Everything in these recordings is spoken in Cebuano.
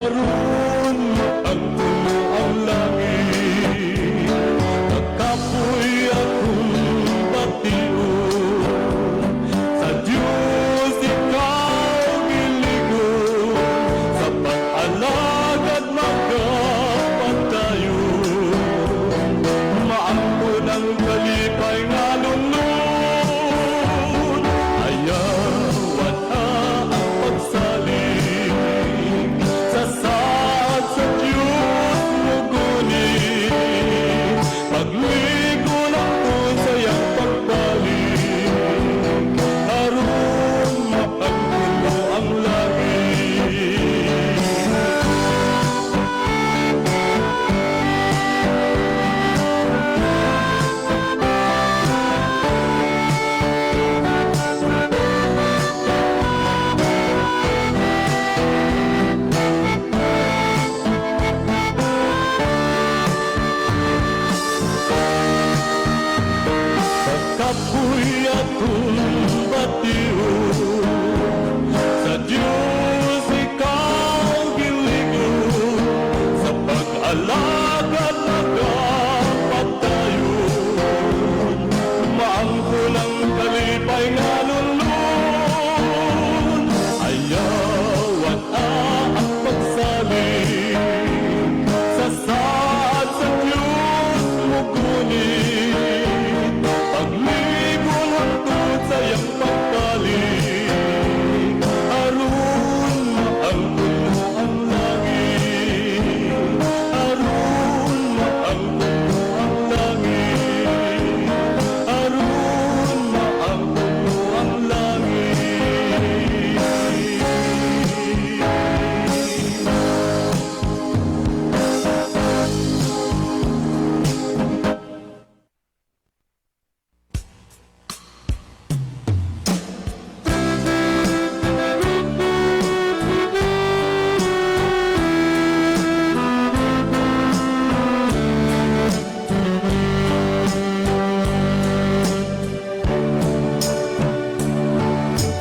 Aron maangkon ang langit, nagkapoy akong bation. Sa Diyos ikaw giligon, sa pag-alagad magapadayon. Maangkon ang kalipay nga lunlun. Ayawan ang pagsalig sa saad sa Diyos mugunit. Pagligo lang sa iyang pagbalik, aron maangkon mo ang langit. Sa kapoy atong bation, sa Diyos ikaw giligon, sa pag-alagad magapadayon. Maangkon ang kalipay nga lunlun. Ayawan ang pagsalig sa saad sa Diyos mugunit. Pagligon hangtod sa iyang pagbalik, aron maangkon mo ang langit. Aron maangkon mo ang langit. Aron maangkon mo ang langit.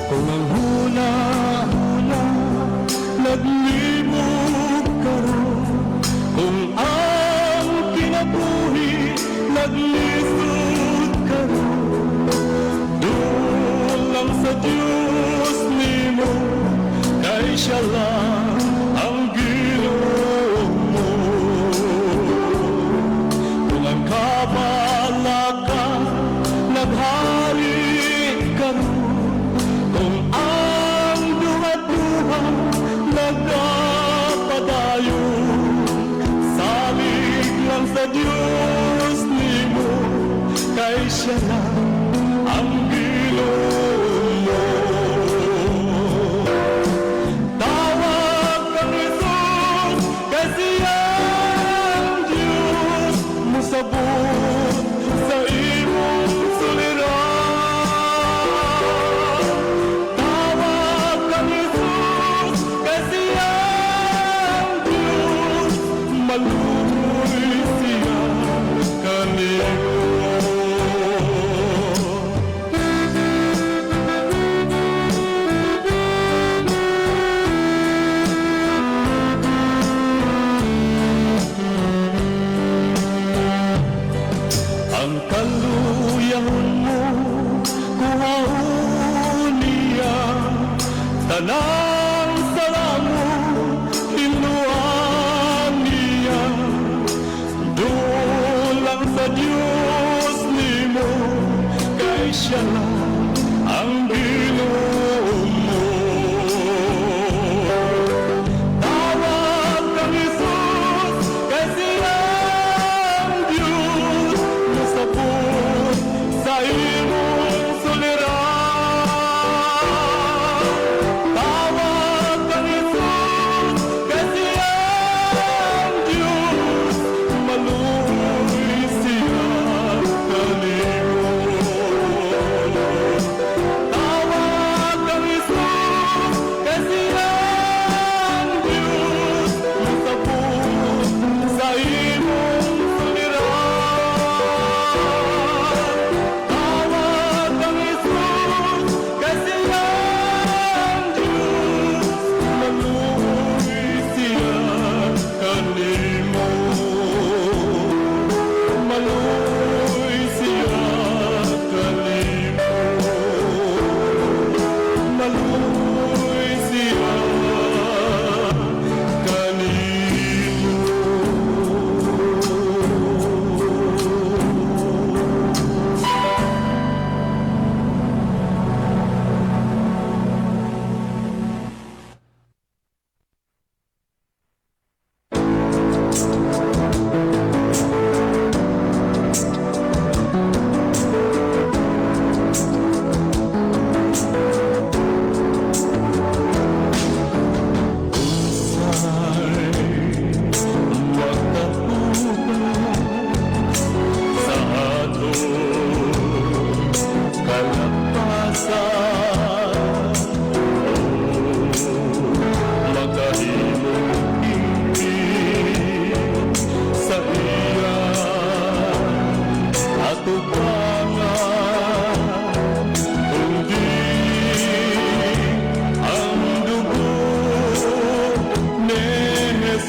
Kung ang huna-huna naglibog karon, kung ang kinabuhi naglisod karon, duol lang sa Diyos nimo, kay siya lang ang Ginoo mo. Kung ang kabalaka naghari karon, kung ang duha-duha nagapadayon, salig lang sa Diyos nimo, kay siya lang ang Ginoo mo. Tawag kang Jesus, kay siya ang Diyos, musabot sa imong suliran. Tawag kang Jesus, kay siya ang Diyos, maluoy siya kanimo.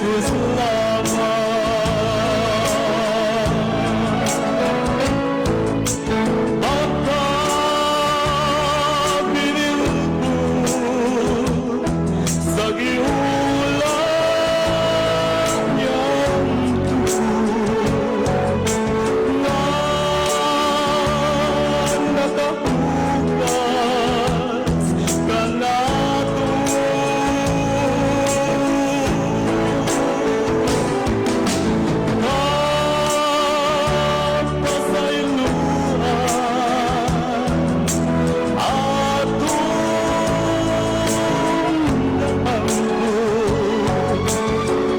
Jesus lamang. Makabililhon sa giula niyang dugo nga nakahugas kanato. Kapasayloan atong naangkon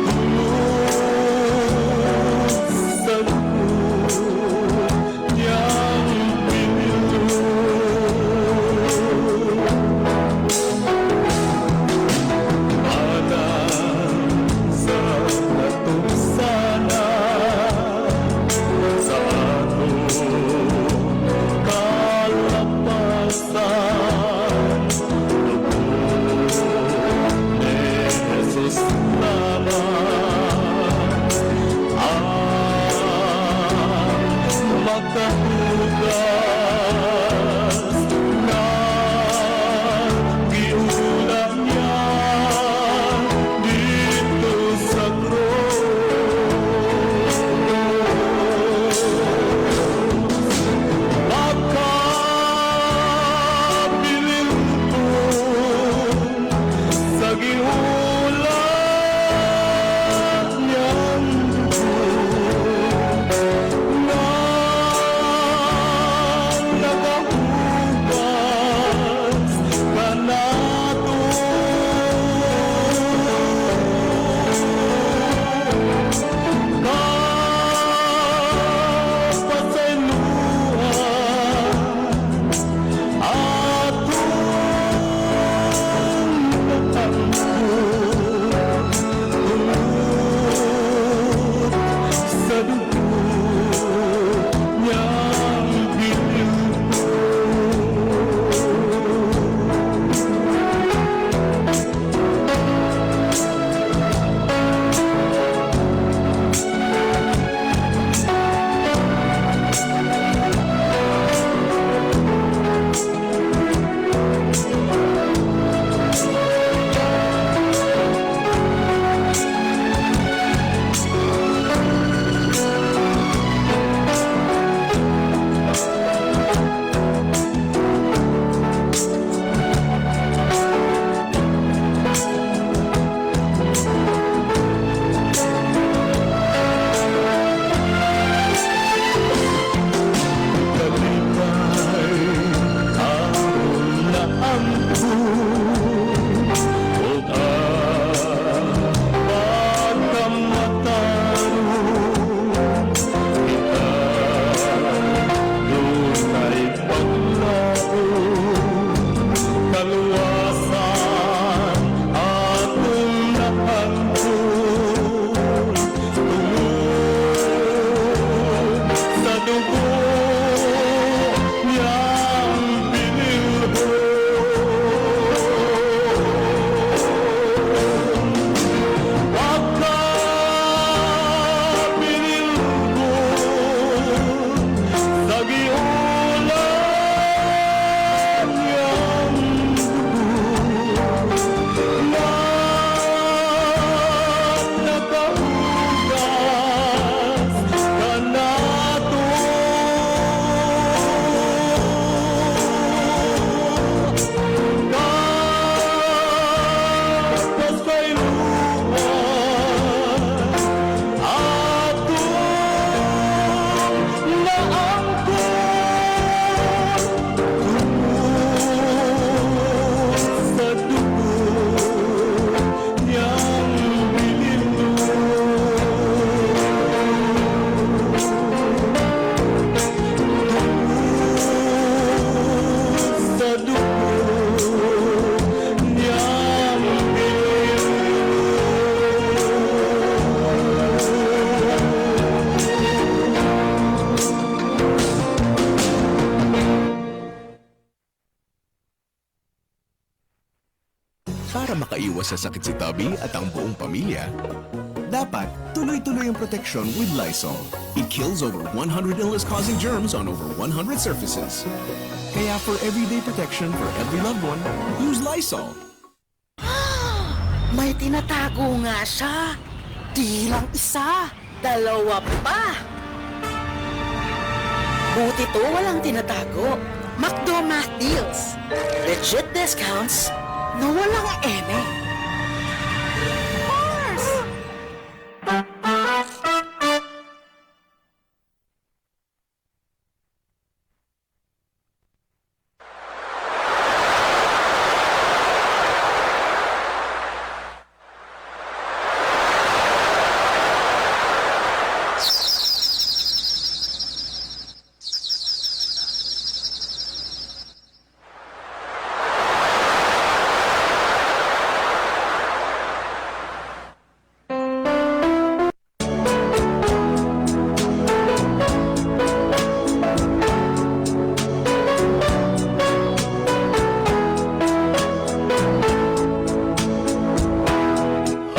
tungod sa dugo niyang binilhon. Alang sa atong sala, sa atong kalapasan, dugo ni Jesus lamang ang makahugas nga giula niya didto sa krus. Makabililhon sa giula niyang dugo nga nakahugas kanato. Kapasayloan atong naangkon tungod sa dugo niyang binilhon. Kalipay atong naangkon ug ang pagkamatarong. Kita dunay paglaom, kaluwasan atong naangkon tungod sa dugo niyang binilhon. Makabililhon sa giula niyang dugo nga nakahugas kanato. Kapasayloan atong naangkon tungod sa dugo niyang binilhon. Tungod sa dugo niyang binilhon. Para makaiwas sa sakit si Tubby at ang buong pamilya, Dapat, tuloy-tuloy ang proteksyon with Lysol. It kills over 100 illness-causing germs on over 100 surfaces. Kaya for everyday protection for every loved one, use Lysol. May tinatago nga siya. Di lang isa, dalawa pa. Buti to walang tinatago. McDo Math Deals. Legit discounts na walang eme. Mars!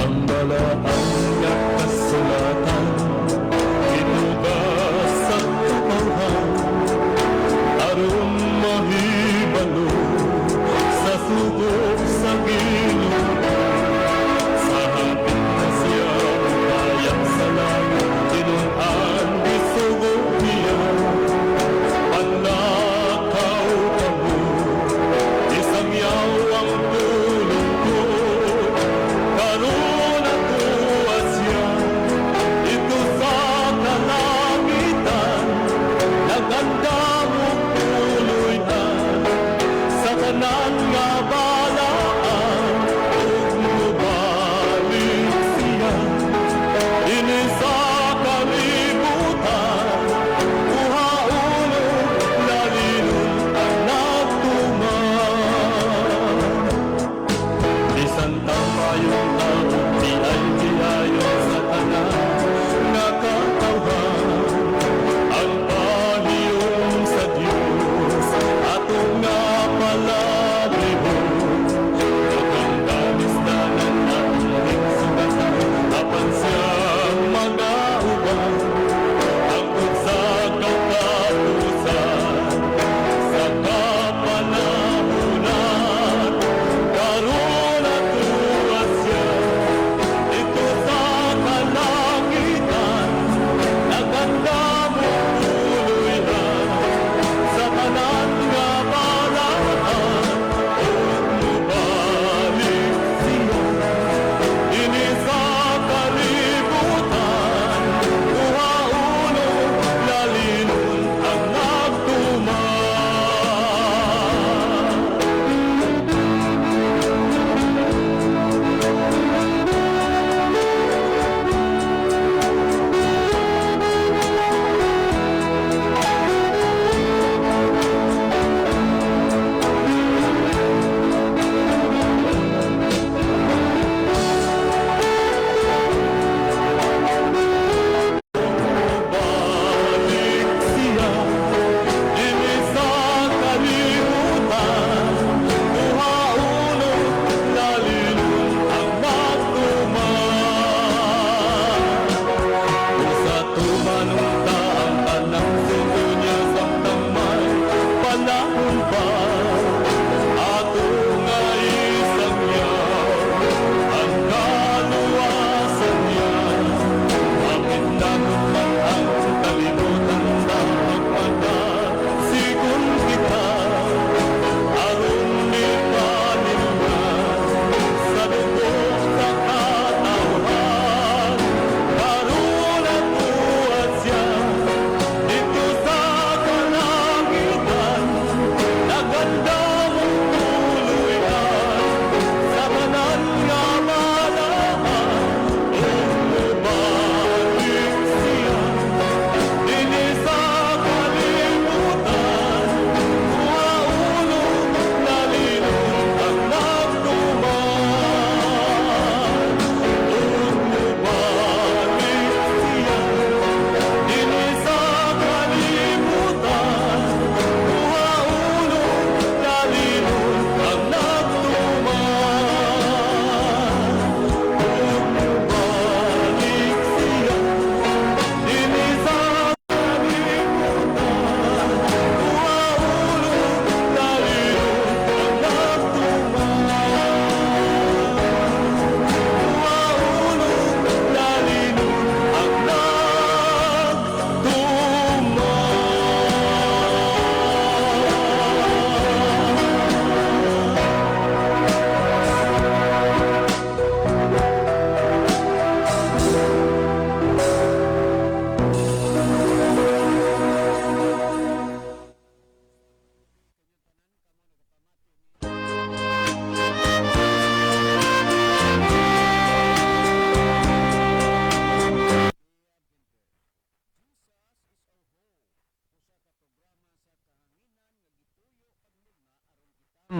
Ang balaan nga kasulatan ginugas sa katawhan aron mahibalo sa sugo sa Ginoo. Sa hapit na siya mudaya sa langit, tinun-an gisugo niya. Panlakaw kamo, isangyaw ang pulong ko. Karon ato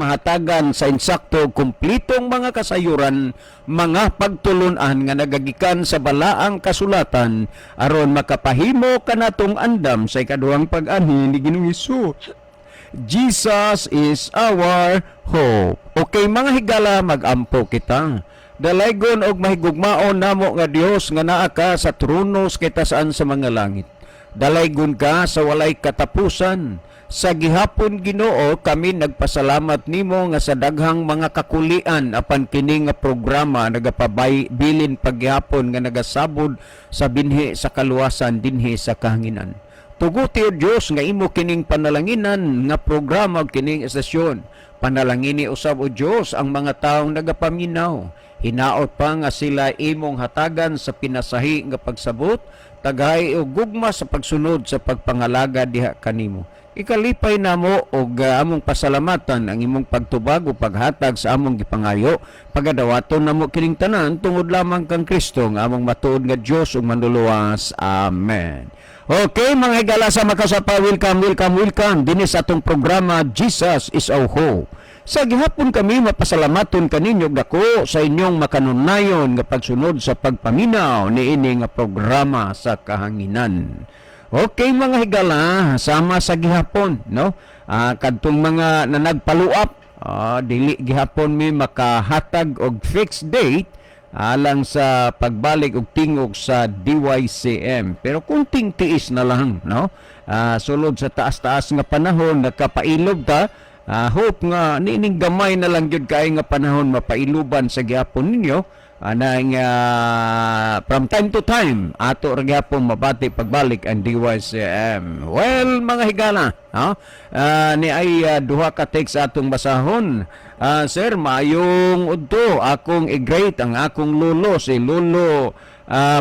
mahatagan sa insakto ug kumplitong mga kasayuran, mga pagtulunan nga nagagikan sa balaang kasulatan aron makapahimo kanatong andam sa ikaduhang pag-anhi ni Ginoong Hesus. Jesus is our hope. Okay, mga higala, magampo kita. Dalaygon og mahigugmaon namo nga Dios nga naa ka sa trono sa kitasan sa mga langit. Dalaygon ka sa walay katapusan. Sa gihapon, Ginoo, kami nagpasalamat nimo nga sa daghang mga kakulian, apan kini nga programa nagapabay bilin paghihapon nga nagasabod sa binhi sa kaluwasan dinhi sa kahanginan. Tuguti, o Dios, nga imo kining panalanginan nga programa ug kining estasyon. Panalangini usab, o Dios, ang mga taong nagapaminaw. Hinaot pa nga sila imong hatagan sa pinasahi nga pagsabot, tagay og gugma sa pagsunod sa pagpangalaga diha kanimo. Ikalipay namo og among pasalamatan ang imong pagtubag ug paghatag sa among gipangayo. Pagadawaton namo kining tanan tungod lamang kang Kristo nga among matuod nga Dios ug manluluwas. Amen. Okay, mga higala sa makasapa, welcome, welcome, welcome dinhi sa atong programa Jesus is Our Hope. Sa gihapon kami mapasalamaton kaninyo dako sa inyong makanunayon nga pagsunod sa pagpaminaw niini nga programa sa kahanginan. Okay, mga higala, sama sa gihapon, no? Kadtong mga na nag-follow up, dili gihapon mi makahatag og fixed date alang sa pagbalik og tingog sa DYCM. Pero kunting tiis na lang, no? Sulod sa taas-taas nga panahon nakapailob ta. Hope nga niining gamay na lang gyud kay nga panahon mapailuban sa gihapon ninyo anang from time to time ato ra gihapon mabati pagbalik ang DYCM. Well, mga higala, ha? Ni ay duha ka text atong basahon. "Sir, maayong udto. Akong i-greet ang akong lolo, si Lolo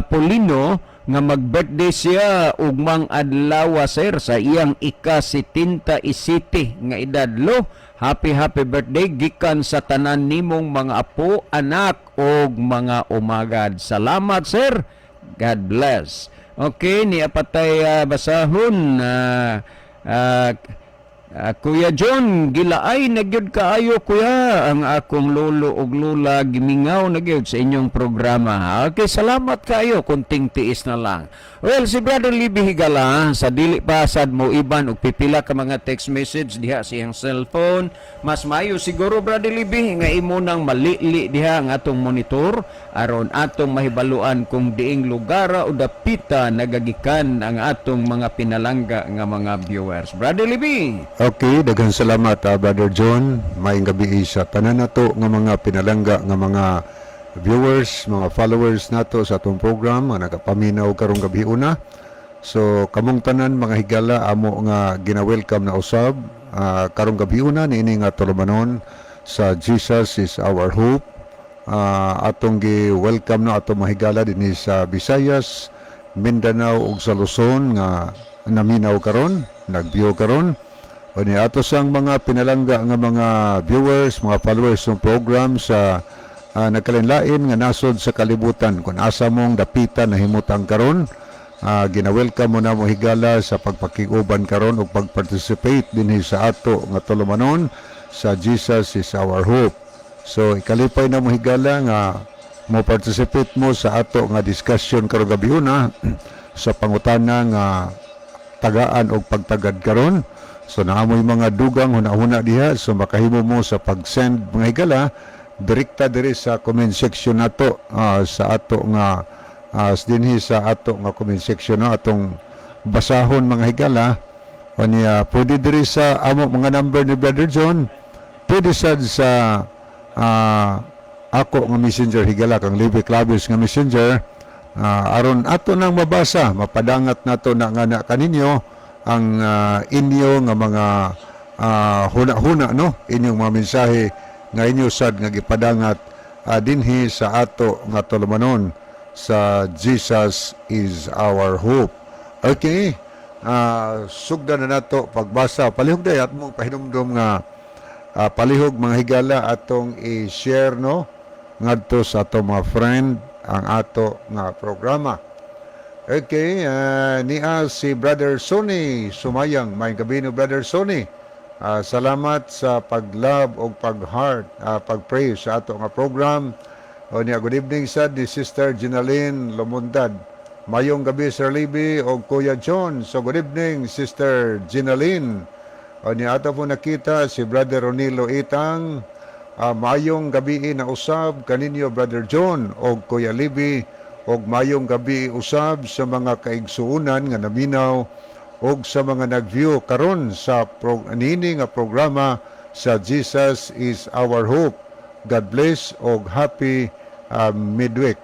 Polino, nga mag-birthday siya ugmang adlaw, sir, sa iyang ika-77 nga edad. Lo, happy happy birthday gikan sa tanan nimong mga apo, anak ug mga umagad. Salamat, sir. God bless." Okay, ni apatay basahon. "Kuya John, gilaay na gyud kaayo, kuya, ang akong lolo ug lola gimingaw na gyud sa inyong programa." Okay, salamat kaayo, kunting tiis na lang. Well, si Brother Libby, higala, sa dili pa sad mo iban og pipila ka mga text message diha sa iyang cellphone. Mas maayo siguro, Brother Libby, nga imo nang malili diha ang atong monitor aron atong mahibaluan kung diing lugar o dapita nagagikan ang atong mga pinalangga nga mga viewers. Brother Libby. Okay, daghang salamat, Brother John. Maayong gabi sa tanan nato nga mga pinalangga nga mga viewers, mga followers nato sa atong program nga nagapaminaw karong gabi una. So kamong tanan, mga higala, amo nga gina-welcome na usab karong gabi una niini nga tulumanon sa Jesus is Our Hope. Atong gi-welcome na atong mga higala dinhi sa Visayas, Mindanao ug sa Luzon nga naminaw karon, nag-view karon. O ni ato sang mga pinalangga nga mga viewers, mga followers ng program sa nagkalain-lain nga nasod sa kalibutan kung asa mong dapitan nahimutang karon. Gina-welcome mo na mo, higala, sa pagpakiguban karon ug pag-participate dinhi sa ato nga tulumanon sa Jesus is Our Hope. So ikalipay na mo, higala, nga mo participate mo sa ato nga discussion karong gabi una sa pangutana nga tagaan og pagtagad karon. So naamoy mga dugang huna-huna diha, so makahimo mo sa pag-send, mga higala, direkta diri sa comment section nato sa ato nga dinhi sa ato nga comment section, no, atong basahon, mga higala. O niya pwede diri sa amo mga number ni Brother John, pwede sad sa ako nga messenger, higala, kang Libby Clavis nga messenger, aron ato nang mabasa, mapadangat nato na nga na kaninyo ang inyo nga mga huna-huna, no, inyong mga mensahe nga inyo sad nga gipadangat dinhi sa ato nga tulumanon sa Jesus is Our Hope. Okay, sugdan na nato pagbasa. Palihog day at mong pahinumdom nga palihog, mga higala, atong i-share, no, ngadto sa ato mga friend ang ato nga programa. Okay, niya si Brother Sonny Sumayang. Maayong gabi no, Brother Sonny. Salamat sa pag-love o pag-heart, pag-pray sa ato nga program. O niya, good evening sad ni Sister Ginaline Lumundad. Mayong gabi, Sir Libby o Kuya John. So good evening, Sister Ginaline. O niya, ato po nakita si Brother Ronilo Itang. Mayong gabi na usab kaninyo, Brother John o Kuya Libby, og mayong gabi usab sa mga kaigsuonan nga naminaw og sa mga nag-view karon sa nini nga programa sa Jesus is Our Hope. God bless og happy midweek.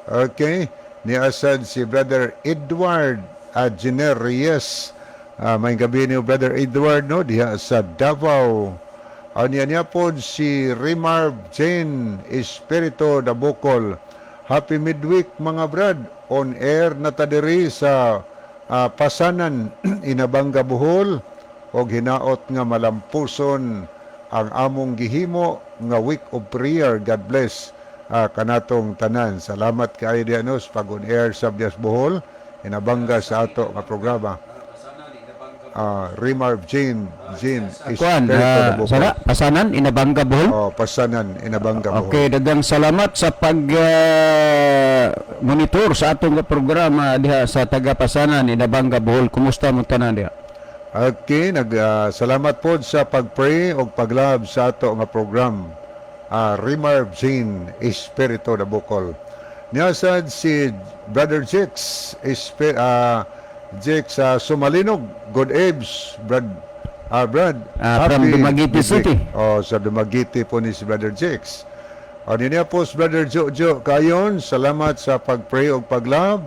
Okay, niasad si Brother Edward Adjiner Reyes. May gabi niyo, Brother Edward, no, diha sa Davao. Niya niya po si Rimar Jane Espirito Dabukol. Happy midweek, mga brad. On air na ta diri sa Pasanan, Inabanga, Bohol og hinaot nga malampuson ang among gihimo nga week of prayer. God bless kanatong tanan. Salamat kaayo diha, no, sa pag on air sa Bias Bohol, Inabanga sa ato nga programa. Rimar Jane Jane Kuan, Espiritu Dabukol. sana, Pasanan, Inabanga, Bohol. Oh, Pasanan, Inabanga, Bohol. Okay, daghang salamat sa pag monitor sa atong programa diha sa taga Pasanan, Inabanga, Bohol. Kumusta mo tanan diha? Okay, nag salamat po sa pag-pray o pag-love sa ato nga program. Rimar Jane Espiritu Dabukol. Niyasad si Brother Jix Jix Sumalinog. Good eves, Brad. Brad. From Dumaguete midweek. City. Oh, sa Dumaguete po ni si Brother Jix. O niya po si Brother Jojo Kayon, salamat sa pag-pray o pag-love.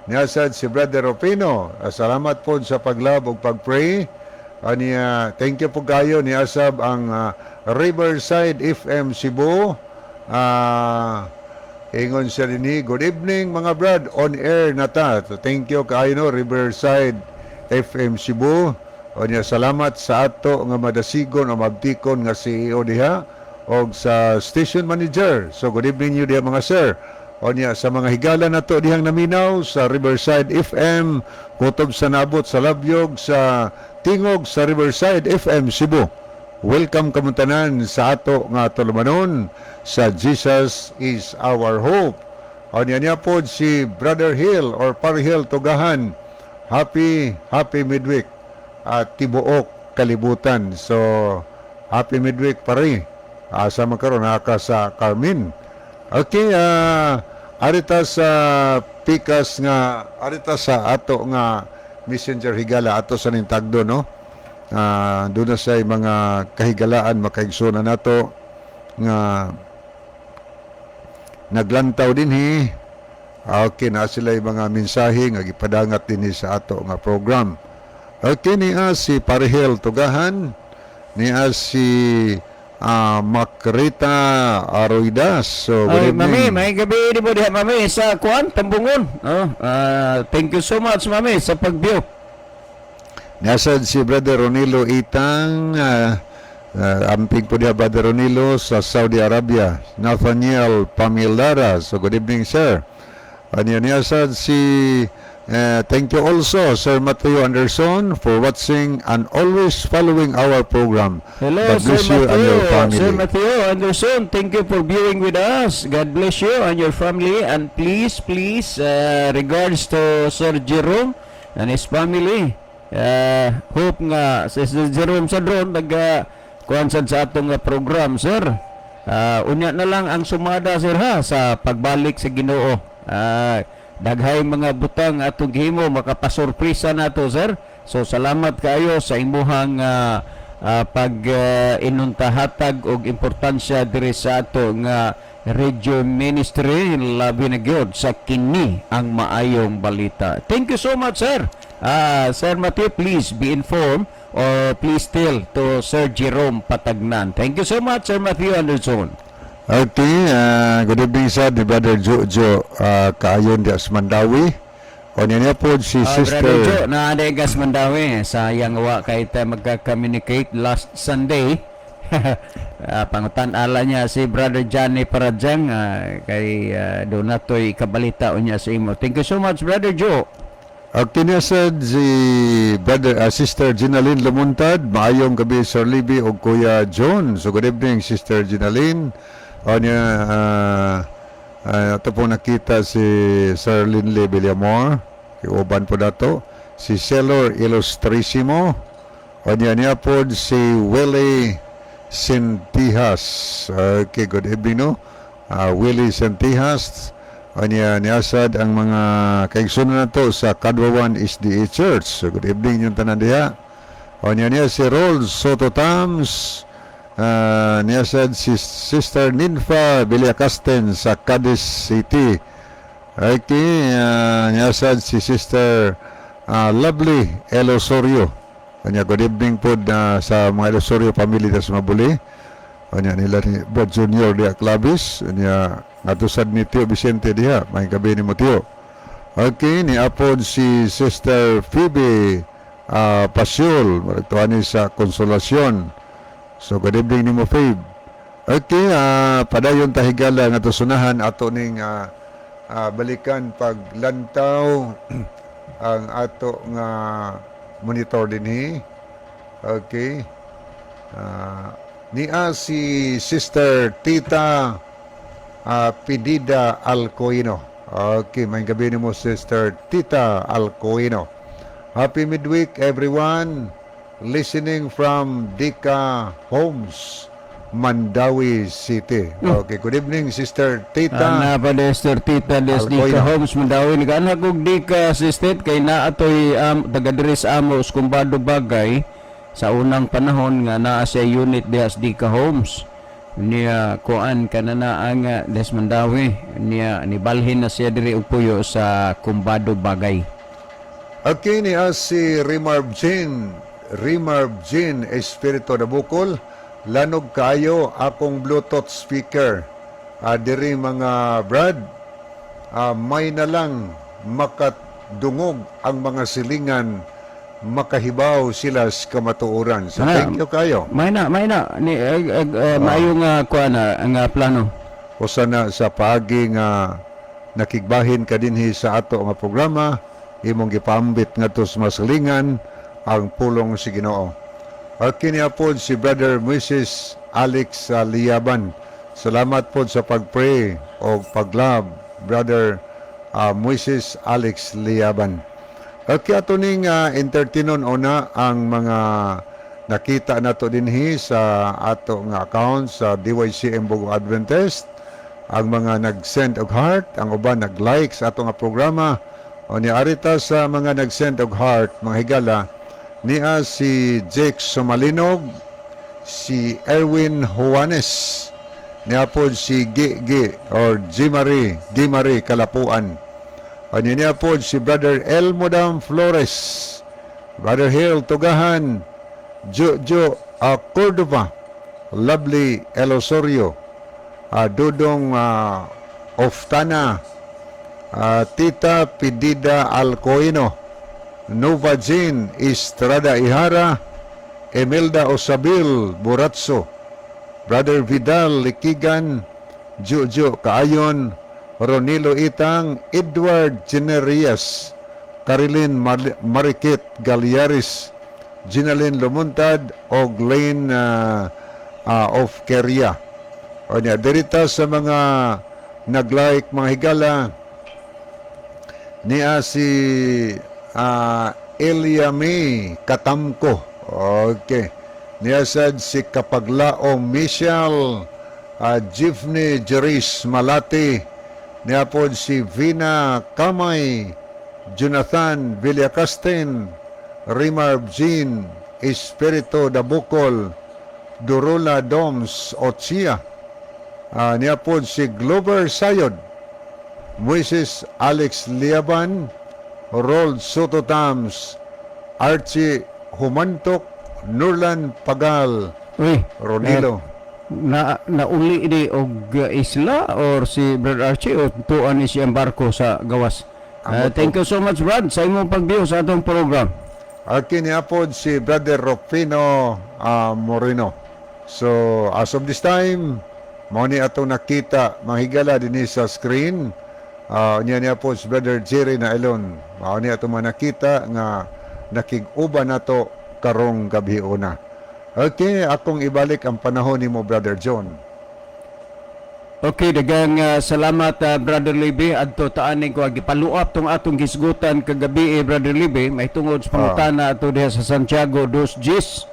Niyasad si Brother Opino, salamat po sa pag-love o pag-pray. Niya, thank you po kayo niasab ang Riverside FM Cebu. Ingon siya dinhi, "Good evening, mga brad, on air na ta." So, thank you kaayo, no, Riverside FM Cebu. O niya, salamat sa ato nga madasigon o mabtikon nga CEO diha og sa station manager. So good evening you diha, mga sir. O niya, sa mga higala nato dihang naminaw sa Riverside FM, kutob sa nabot sa Labyog sa Tingog sa Riverside FM Cebu. Welcome kamuntanan sa ato nga tulumanon sa Jesus is Our Hope. O niya niya po si Brother Hill or Parhill Tugahan. Happy, happy midweek at tibuok kalibutan. So, happy midweek, pare. Asa man karon naka sa Carmen. Okay, arita sa pikas nga arita sa ato nga messenger, higala, ato sa nintagdo, no. Doon na sa mga kahigalaan makaigsoon nato nga naglantaw dinhi. Okay na sila yung mga mensahe nga gipadangat dinhi sa ato nga program. Okay, niya si Parihel Tugahan, niya si Makrita Aroidas. So, good Ay, mami, evening. may gabi di mo diha, mami, sa kuan, Tambungon. Oh, thank you so much, mami, sa pag-view. Nasad si Brother Ronilo Itang, amping po niya, Brother Ronilo, sa Saudi Arabia. Nathaniel Pamilara. So good evening, sir. Anya niya sad si thank you also, Sir Matthew Anderson, for watching and always following our program. Hello, God Sir bless you and your Matthew. family. Sir Matthew Anderson, thank you for viewing with us. God bless you and your family. And please, please, regards to Sir Jerome and his family. Hope nga si Sir Jerome sa drone nag kuan sad sa atong program, sir. Unya na lang ang sumada, sir, ha, sa pagbalik sa Ginoo. Daghay mga butang atong gihimo makapasurpresa nato, sir. So salamat kaayo sa imuhang pag inuntahatag og importansya diri sa ato nga radio ministry, labi na gyud sa kini ang maayong balita. Thank you so much, sir. Sir Matthew, please be informed or please tell to Sir Jerome Patagnan. Thank you so much, Sir Matthew Anderson. Okay, good evening sa ni Brother Jojo Kaayon di Asmandawi. O niya niya po si Sister Brother Joe, na Adegas Mandawi, sayang wa kay ta magka-communicate last Sunday. Pangutan-ala niya si Brother Johnny Parajang kay doon nato'y kabalita unya sa imo. Thank you so much, Brother Joe. Ug kini sad si brother, Sister Ginaline Lumuntad, maayong gabi, Sir Libby ug Kuya John. So good evening, Sister Ginaline. O niya, ato po nakita si Sir Linley Villamor, uban po dato si Celor Illustrissimo. O niya, niya po si Willie Sintihas. Okay, good evening, no? Willie Sintihas. O niya, niasad ang mga kaigsunan nato sa Kadwawan SDA Church. So good evening yung tanan diha. O niya, niya si Rol Soto Tams. Niya sad si Sister Ninfa Villacasten sa Cadiz City. Okay, niya sad si Sister Lovely Elosorio. Kanya good evening po na sa mga Elosorio family sa Mabuli. Kanya nila ni Brad Junior diha Clavis. Kanya ngatusad ni Tio Vicente diha. May gabi ni mo, Tio. Okay, ni apod si Sister Phoebe Pasiol. Maragtuan ni sa Consolacion. So good evening nimo, Phoebe. Okay, padayon ta, higala, nga sunahan ato ning balikan paglantaw ang ato nga monitor dinhi. Okay. Nia si Sister Tita Pidida Alcoino. Okay, may gabi nimo, Sister Tita Alcoino. Happy midweek, everyone. Listening from Dika Homes, Mandaue City. Okay, good evening, Sister Tita. Ana pa de Sister Tita des Alcoy Dika na. Homes Mandaue. Nagaanha kog Dika Sister kay naa toy taga diri sa amo sa Kumbado Bagay sa unang panahon nga naa siya unit diha sa Dika Homes niya, kuan kanana ang des Mandaue niya, nibalhin na siya diri og puyo sa Kumbado Bagay. Okay, ni si Rimarb Jean, Rimarb Jean Espiritu de Bukol, lanog kayo akong Bluetooth speaker. Diri mga brad, may na lang makadungog ang mga silingan, makahibaw sila sa kamatuoran. So, Ana, thank you kayo. May na ni maayo nga kuan na nga plano. Usa na sa paagi nga nakigbahin ka dinhi sa ato nga programa, imong gipambit ngadto sa masilingan ang pulong si Ginoo. At kini pod si Brother Mrs. Alex Liaban. Salamat pod sa pagpray o paglove, Brother Moises Alex Liaban. At kaya ato ning entertainon una ang mga nakita nato dinhi sa ato nga account sa DYCM Bogo Adventist, ang mga nag-send og heart, ang uban nag-like sa ato nga programa. O ni arita sa mga nag-send og heart, mga higala, niya si Jake Somalinog, si Erwin Juanes, niya po si G. or G. Marie, G. Marie Kalapuan. O niya po si Brother Elmodam Flores, Brother Hill Tugahan, Jojo Cordova, Lovely Elosorio, Dudong Oftana, Tita Pidida Alcoino, Nova Jean Estrada Ihara, Emelda Osabil Buratso, Brother Vidal Likigan, Jojo Kaayon, Ronilo Itang, Edward Generias, Carilyn Marikit Galiaris, Ginalyn Lumuntad, o Glenn of Keria. O niya, dirita sa mga nag-like, mga higala, niya si Elia May Katamko. Okay. Niya sad si Kapaglao Michelle, Jifney Jeris Malati, niya po si Vina Kamay, Jonathan Villacastin, Rimar Jean, Espiritu Dabukol, Durula Doms Ochia, niya po si Glover Sayod, Moises Alex Liaban, Rold Soto Tams, Archie Humantok, Nurlan Pagal, Uy, Ronilo. Na nauli ni og isla or si Brad Archie o tuan ni siyang barko sa gawas. Thank you so much, Brad, sa imong pagbiyo sa atong program. At kini apod si Brother Rufino Moreno. So, as of this time, mao ni atong nakita, mga higala, dinhi sa screen. Niya niya po si Brother Jerry na Elon. Mao niya ato mga nakita nga nakig-uban nato karong gabi una. Okay, akong ibalik ang panahon nimo, Brother John. Okay, daghang salamat, Brother Libby. Adto taaning ko gipaluap tong atong gisgutan kagabi eh, Brother Libby, may tungod sa pangutana ato diha sa Santiago dos Djis.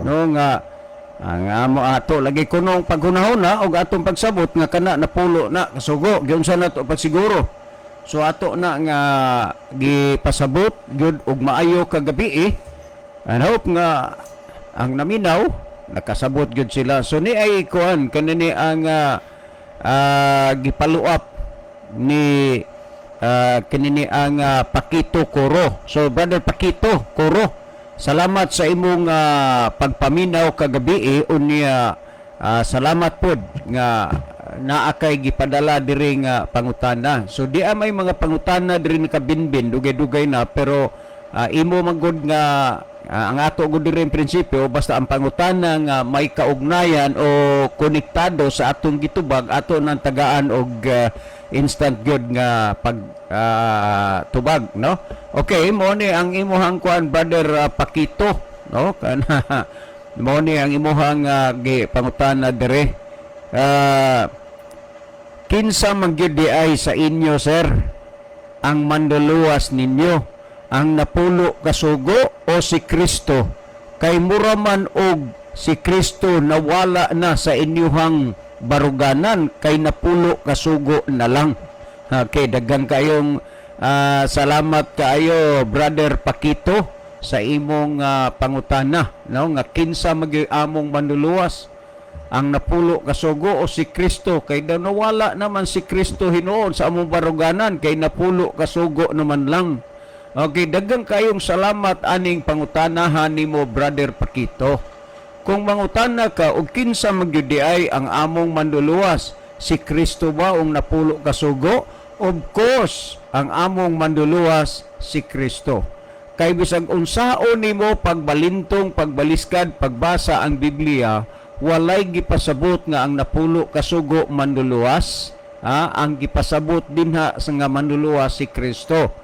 No, nga ang amo ato lagi kunong paghunahuna og atong pagsabot nga kana napulo na kasugo, giunsa na to pagsiguro. So ato na nga gipasabot gyud og maayo kagabi eh. And hope nga ang naminaw nakasabot gyud sila. So ni ay kuan kanini ang gipaluap ni kanini ang Pakito Coro. So Brother Pakito Coro, salamat sa imong pagpaminaw kagabi eh, unya salamat pod nga naa kay gipadala diri nga pangutana. So di may mga pangutana diri nakabinbin dugay-dugay na, pero imo man gud nga ang ato gud diri prinsipyo, basta ang pangutana nga may kaugnayan o konektado sa atong gitubag, ato nang tagaan og instant gyud nga pag tubag, no? Okay, mo ni ang imuhang kuan, Brother Pakito, no? Kana mo ni ang imuhang gi pangutana dire. Kinsa man gyud di ay sa inyo, sir, ang manduluwas ninyo, ang napulo kasugo o si Kristo? Kay mura man og si Kristo nawala na sa inyuhang baruganan kay napulo kasugo na lang. Okay, daghan kayong salamat kaayo, Brother Pakito, sa imong pangutana, no, nga kinsa man gyud among manluluwas, ang napulo kasugo o si Kristo, kay daw nawala naman si Kristo hinuon sa among baruganan kay napulo kasugo naman lang. Okay, daghan kayong salamat aning pangutanahan nimo, Brother Pakito. Kung mangutana ka og kinsa man gyud di ay ang among manduluwas, si Kristo ba ang napulo kasugo? Of course, ang among manduluwas si Kristo. Kay bisag unsaon nimo pagbalintong, pagbaliskad, pagbasa ang Biblia, walay gipasabot nga ang napulo kasugo manduluwas, ha? Ang gipasabot dinha sa nga manduluwas si Kristo.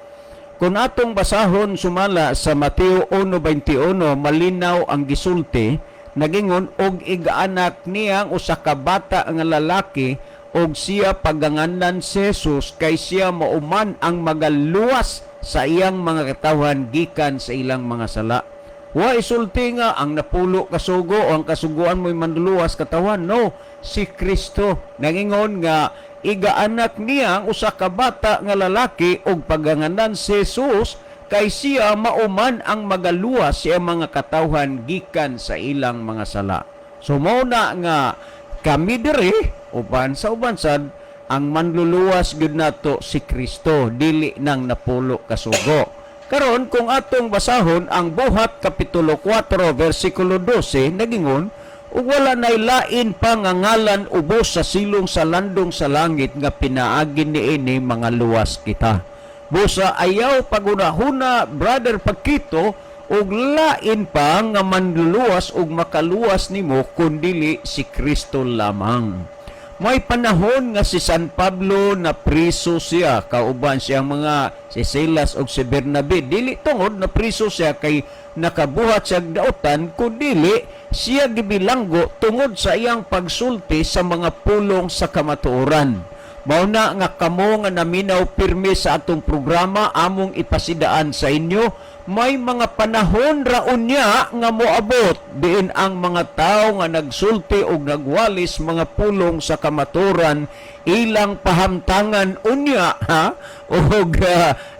Kung atong basahon sumala sa Mateo 1:21, malinaw ang gisulti, nagingon, "Og igaanak niya ang usa ka bata nga lalaki, og siya paganganan si Jesus, kay siya mauman ang magaluwas sa iyang mga katawhan gikan sa ilang mga sala." Wa isulti nga ang napulo kasugo o ang kasuguan mo'y manluluwas katawan. No, si Kristo. Nangingon nga igaanak niya ang usa ka bata nga lalaki og paganganan si Jesus, kay siya mauman ang magaluwas sa mga katawhan gikan sa ilang mga sala. So mao na nga kami diri uban sa uban sad, ang manluluwas gyud nato si Kristo, dili nang napulo kasugo. Karon, kung atong basahon ang Buhat kapitulo 4 versikulo 12, nagingon, "Ug wala nay lain pa nga ngalan ubos sa silong sa landong sa langit nga pinaagi niini mga luwas kita." Busa ayaw pagunahuna, Brother Pakito, og lain pa nga manluluwas ug makaluwas nimo kundili si Kristo lamang. May panahon nga si San Pablo na priso siya kauban siyang mga si Silas ug si Bernabe. Dili tungod na priso siya kay nakabuhat siya og dautan, kundili siya gibilanggo tungod sa iyang pagsulti sa mga pulong sa kamatuoran. Mao na nga kamo nga naminaw pirmi sa atong programa, among ipasidaan sa inyo, may mga panahon ra unya nga moabot diin ang mga tao nga nagsulti og nagwalis mga pulong sa kamaturan, ilang pahamtangan unya, ha, og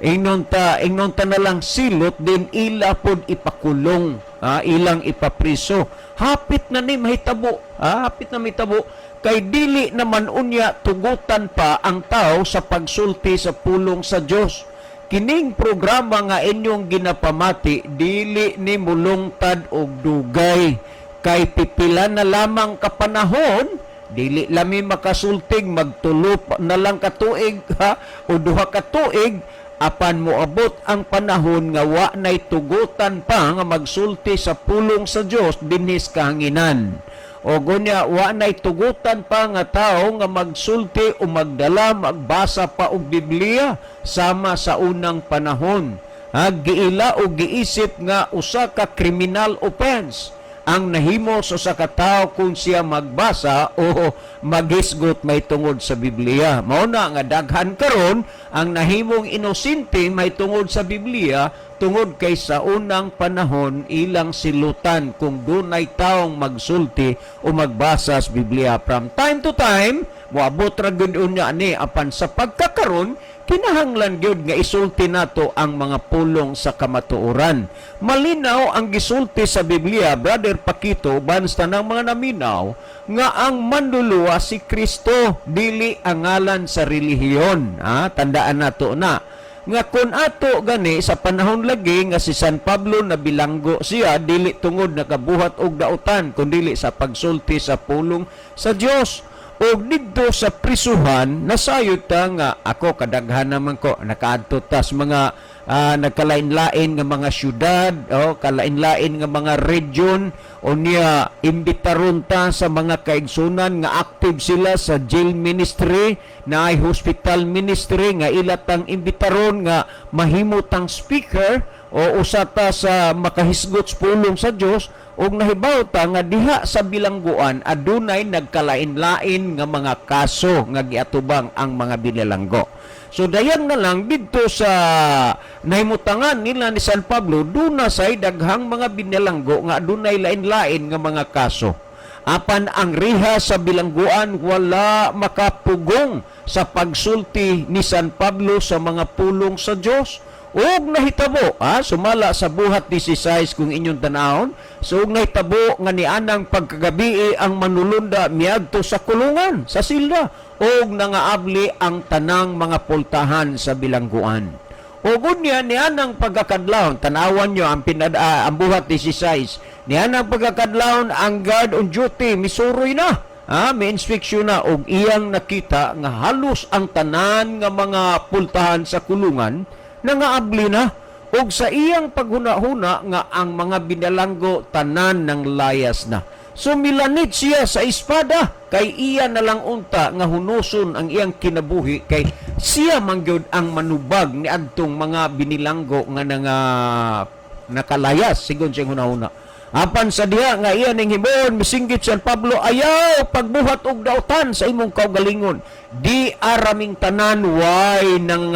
ingnon ta na lang silot din, ila pod ipakulong, ha, ilang ipapriso. Hapit na ni mahitabo, ha, hapit na mahitabo, kay dili naman unya tugutan pa ang tao sa pagsulti sa pulong sa Dios. Kining programa nga inyong ginapamati, dili ni mulungtad og dugay, kay pipila na lamang kapanahon, dili lami makasultig magtulo na lang katuig, ha, o 2 ka tuig, apan moabot ang panahon nga wa nay tugutan pa nga magsulti sa pulong sa Dios dinhi sa kahanginan. O gunya wa nay tugutan pa nga tao nga magsulti o magdala, magbasa pa og Biblia sama sa unang panahon. Ha, giila o giisip nga usa ka criminal offense ang nahimo sa usa ka tawo kung siya magbasa o maghisgot may tungod sa Biblia. Mao na nga daghan karon ang nahimong inosente may tungod sa Biblia tungod kay sa unang panahon ilang silutan kung dunay taong magsulti o magbasa sa Biblia. From time to time, moabot ra gyud unya ni, apan sa pagkakaron kinahanglan gyud nga isulti nato ang mga pulong sa kamatuoran. Malinaw ang gisulti sa Biblia, Brother Pakito, uban sa tanang mga naminaw, nga ang manluluwa si Kristo, dili ang ngalan sa relihiyon. Ha? Tandaan nato na nga kung ato gani sa panahon lagi nga si San Pablo na bilanggo siya dili tungod nakabuhat og dautan kundili sa pagsulti sa pulong sa Dios. Og didto sa prisuhan nasayod ta nga ako kadaghan naman ko nakaadto tas mga nagkalain-lain nga mga syudad o kalain-lain nga mga region. Unya imbitaron ta sa mga kaigsunan nga active sila sa jail ministry na ay hospital ministry nga ila tang imbitaron nga mahimo tang speaker o usa ta sa makahisgot sa pulong sa Dios. Ug nahibaw ta nga diha sa bilangguan adunay nagkalain-lain nga mga kaso nga giatubang ang mga binilanggo. So dayan na lang didto sa nahimutangan nila ni San Pablo, duna say daghang mga binilanggo nga adunay lain-lain nga mga kaso. Apan ang riha sa bilangguan wala makapugong sa pagsulti ni San Pablo sa mga pulong sa Dios. Ug nahitabo, sumala sa Buhat 16 kung inyong tanahon, so ug nahitabo nga nianang pagkagabi ang manulunda miadto sa kulungan, sa silda, ug nangaabli ang tanang mga pultahan sa bilangguan. Ug unya nianang pagkakadlawon, tanawan nyo ang Buhat 16, nianang pagkakadlawon ang guard on duty misuroy na. May inspeksyon na og iyang nakita nga halos ang tanan nga mga pultahan sa kulungan nangaabli na, og sa iyang paghuna-huna nga ang mga binalanggo tanan ng layas na. So milanit siya sa espada kay iya na lang unta nga hunuson ang iyang kinabuhi kay siya man gyud ang manubag ni adtong mga binilanggo nga nanga nakalayas sigon siyang hunahuna. Apan sa diha nga iya ning himuon, misinggit San Pablo, "Ayaw pagbuhat og dautan sa imong kaugalingon. Di araming tanan way nang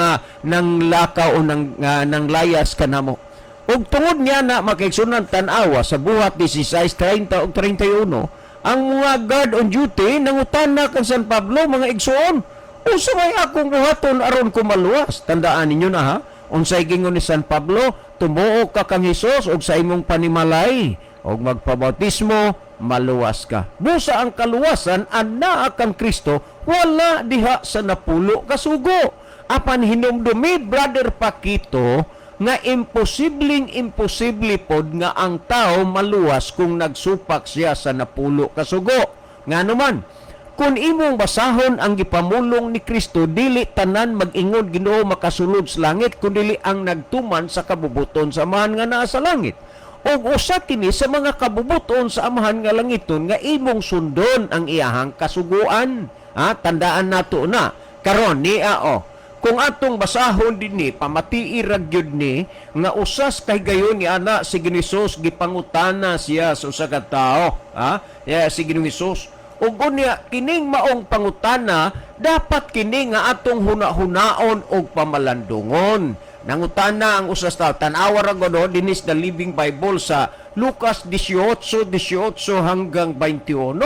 lakaw o nang layas kanamo." Ug tungod niya na, makaigsunan, tan-awa sa Buhat 16:30 ug 31, ang mga guard on duty nangutana kang San Pablo, "Mga igsoon, unsa may akong buhaton aron ko maluwas?" Tandaan ninyo na ha, unsay gingon ni San Pablo? "Tumuo ka kang Hesus ug sa imong panimalay og magpabautismo, maluwas ka." Busa ang kaluwasan anaa kang Kristo, wala diha sa 10 ka sugo. Apan hinumdumi, Brother Pakito, nga imposibleng imposible pod nga ang tao maluwas kung nagsupak siya sa 10 ka sugo. Ngano man, kung imong basahon ang gipamulong ni Kristo, dili tanan mag-ingon, "Ginoo," makasulod sa langit, kundili ang nagtuman sa kabubuton sa Amahan nga naa sa langit. Ug usa kini sa mga kabubuton sa Amahan nga langiton nga imong sundon ang iyahang kasuguan. Ha, tandaan nato na. Karon niya oh. Kung atong basahon dinhi, pamatii ra gyud ni nga usas kay gayon ni ana si Ginoong Hesus gipangutana siya sa usa ka tawo, ha? Ya, si Ginoong Hesus. Ug unya kining maong pangutana dapat kini nga atong huna-hunaon og pamalandungon. Nangutana ang usas tao. Tan-awa ra gud oh, dinis the Living Bible sa Lucas 18, 18 hanggang 21.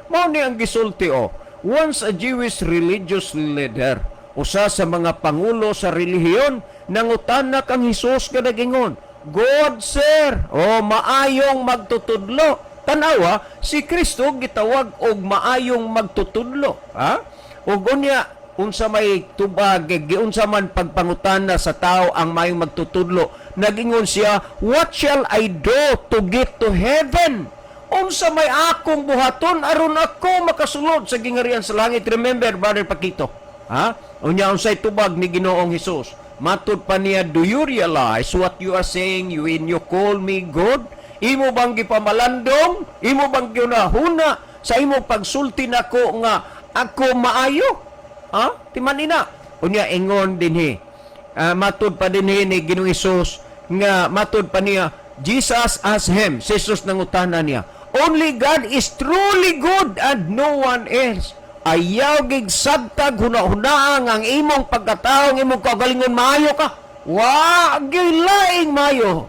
Mao ni ang gisulti oh. Once a Jewish religious leader, usa sa mga pangulo sa relihiyon, nangutana kang Hesus nga nagingon, "Good sir," o maayong magtutudlo. Tanawa, si Kristo gitawag og maayong magtutudlo. Ha? Ug unya, unsa may tubag, giunsa man pagpangutana sa tao ang maayong magtutudlo? Nagingon siya, "What shall I do to get to heaven?" Unsa may akong buhaton aron ako makasulod sa gingarian sa langit? Remember, Brother Pakito. Ha? Unya unsay tubag ni Ginoong Hesus? Matud pa niya, "Do you realize what you are saying when you call me good? Imo bang gipamalandong? Imo bang ginahuna Sa imong pagsulti nako nga ako maayo. Ha? Timan ina. Unya ingon dinhi. Matud pa dinhi ni Ginoong Hesus nga matud pa niya, Jesus asked him, si Jesus nangutana niya, "Only God is truly good and no one else." Ayaw gig sabtag huna-hunaan ang imong pagkatao, ang imong kaugalingon maayo ka. Wa gilaing maayo.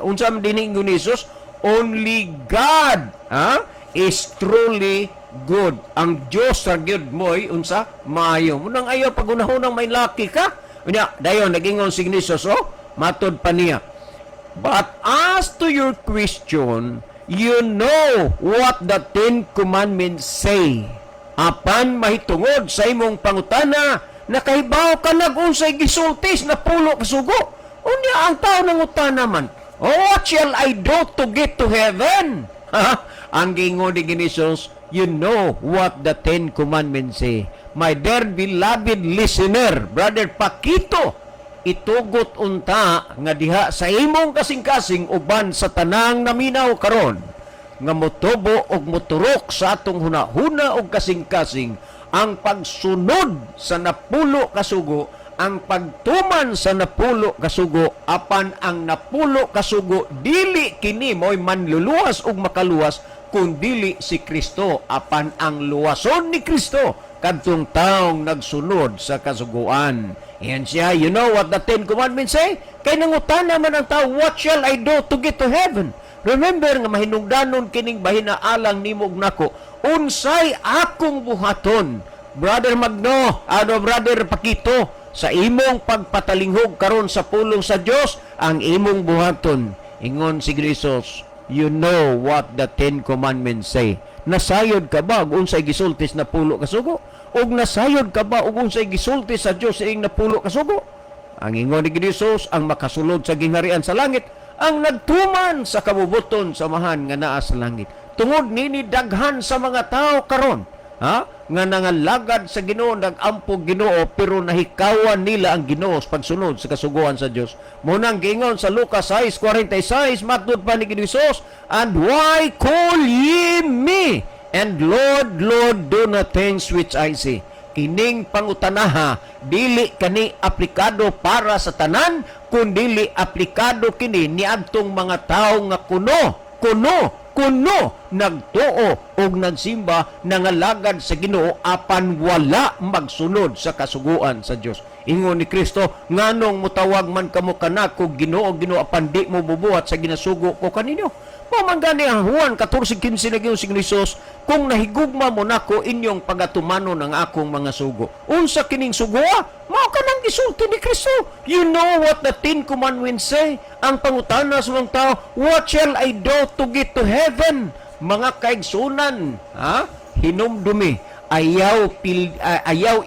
Unsa man dinhi ingon ni Jesus? Only God, ha, is truly good. Ang Dios ra gyud mo'y unsa? Maayo. Munang ayaw pagunahunang may laki ka. Unya, dayon nagingon si Jesus, oh, matod pa niya. "But as to your question, you know what the Ten Commandments say." Apan mahitungod sa imong pangutana, nakahibaw ka nag unsay gisulti sa napulo kasugo. Unya ang tao nangutana man, "Oh, what shall I do to get to heaven?" Ang gingon ni Jesus, "You know what the Ten Commandments say." My dear beloved listener, Brother Pakito, itugot unta nga diha sa imong kasing-kasing uban sa tanang naminaw karon nga motubo og moturok sa atong hunahuna og kasing-kasing ang pagsunod sa napulo kasugo, ang pagtuman sa napulo kasugo. Apan ang napulo kasugo, dili kini mo'y manluluwas ug makaluwas kun dili si Kristo. Apan ang luwason ni Kristo kadtong taong nagsunod sa kasuguan. Yan siya, "You know what the Ten Commandments say?" Kay nangutana man ang tao, "What shall I do to get to heaven?" Remember nga mahinungdanon kining bahina alang nimo ug nako. Unsay akong buhaton? Brother Magno, ano, Brother Pakito, sa imong pagpatalinghog karon sa pulong sa Dios, ang imong buhaton. Ingon si Jesus, "You know what the Ten Commandments say." Nasayod ka ba og unsay gisulti sa napulo kasugo? Og nasayod ka ba og unsay gisulti sa Dios sa ing napulo kasugo? Ang ingon ni Jesus, ang makasulod sa gingharian sa langit, ang nagtuman sa kabubuton sa Amahan nga naa sa langit. Tungod nini daghan sa mga tao karon, ha, nga nangalagad sa Ginoo, nagampo Ginoo, pero nahikawan nila ang Ginoo sa pagsunod sa kasuguan sa Dios. Munang giingon sa Lucas 6:46, matud pa ni Ginoo, "And why call ye me and Lord, Lord, do not things which I say?" Kining pangutanaha dili kani aplikado para sa tanan, kun dili aplikado kini niadtong mga tawo nga kuno kuno kuno nagtuo og nagsimba, nangalagad sa Ginoo, apan wala magsunod sa kasuguan sa Dios. Ingon ni Kristo, "Nganong mutawag man kamo kanako Ginoo, Ginoo, apan di mo bubuhat sa ginasugo ko kaninyo?" Mao man gani ang Juan 14:15, naging si Jesus, "Kung nahigugma mo nako, inyong pagatumanon ang akong mga sugo." Unsa kining sugoa? Mao kanang gisulti ni Kristo. "You know what the Ten Commandments say." Ang pangutana sa mga tao, "What shall I do to get to heaven?" Mga kaigsunan, ha? Hinumdumi, ayaw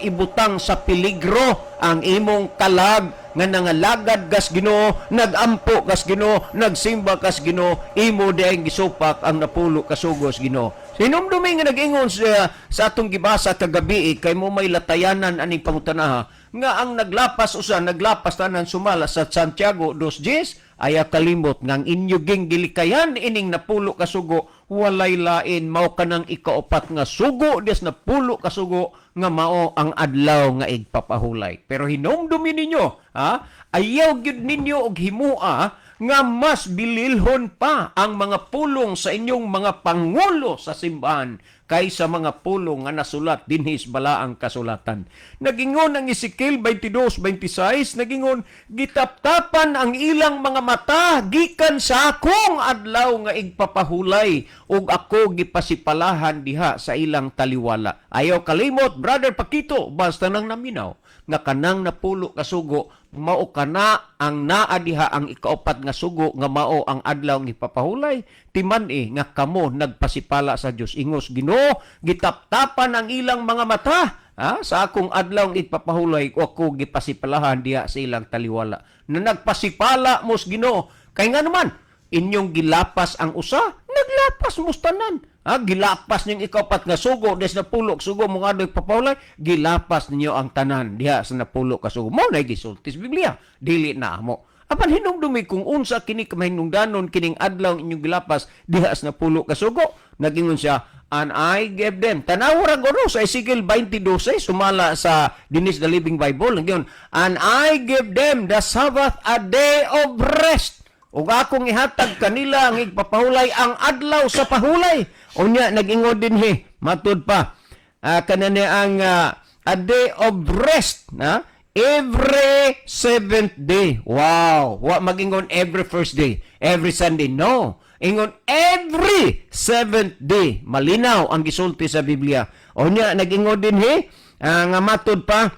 ibutang sa peligro ang imong kalag nga nangalagad kas Ginoo, nagampo kas Ginoo, nagsimba kas Ginoo, imo diay gisupak ang napulo kasugos Ginoo. Hinumdumi nga nag-ingon sa atong gibasa kagabi, kay mo may latayanan aning pangutanaha nga ang naglapas usa naglapas tanan sumala sa Santiago 2:10. Ayaw kalimot nga ang inyo ging gilikayan ining napulo kasugo walay lain mao kanang ikaupat nga sugo des napulo kasugo nga mao ang adlaw nga igpapahulay. Pero hinumdumi ninyo, ha, ayaw gyud ninyo og himua nga mas bililhon pa ang mga pulong sa inyong mga pangulo sa simbahan kaysa mga pulong nga nasulat dinhi sa balaang kasulatan. Nagingon ang Ezekiel 22:26, nagingon, "Gitaptapan ang ilang mga mata gikan sa akong adlaw nga igpapahulay ug ako gipasipalahan diha sa ilang taliwala." Ayaw kalimot, Brother Pakito, basta nang naminaw nga kanang napulo kasugo mao kana ang naa diha ang ikaupat nga sugo nga mao ang adlaw nga ipapahulay. Timan-i nga kamo nagpasipala sa Dios. Ingos Ginoo, "Gitaptapan ang ilang mga mata, ha, sa akong adlaw nga ipapahulay o ako gipasipalahan diha sa ilang taliwala." Na nagpasipala mos Ginoo kay nga naman inyong gilapas ang usa, naglapas mos tanan. Ha, gilapas ning ikaupat nga sugo des napulo sugo mo nga papahulay, gilapas ninyo ang tanan diha sa napulo ka sugo. Mao na gisulti sa Biblia, dili na amo. Apan hinumdumi kung unsa kini kamahinungdanon kining adlaw inyong gilapas diha sa napulo ka sugo. Nagingon siya, And I gave them. Tanaw ra guro sa Ezekiel 20:12 sumala sa Dinis the Living Bible. Ngayon, and I gave them the Sabbath, a day of rest. Ug akong ihatag kanila ang igpapahulay, ang adlaw sa pahulay. Unya nag-ingon dinhi matud pa kanani ang a day of rest na every seventh day. Wow, wa magingon every first day, every Sunday. No. Ingon every seventh day. Malinaw ang gisulti sa Biblia. Unya nag-ingon dinhi nga matud pa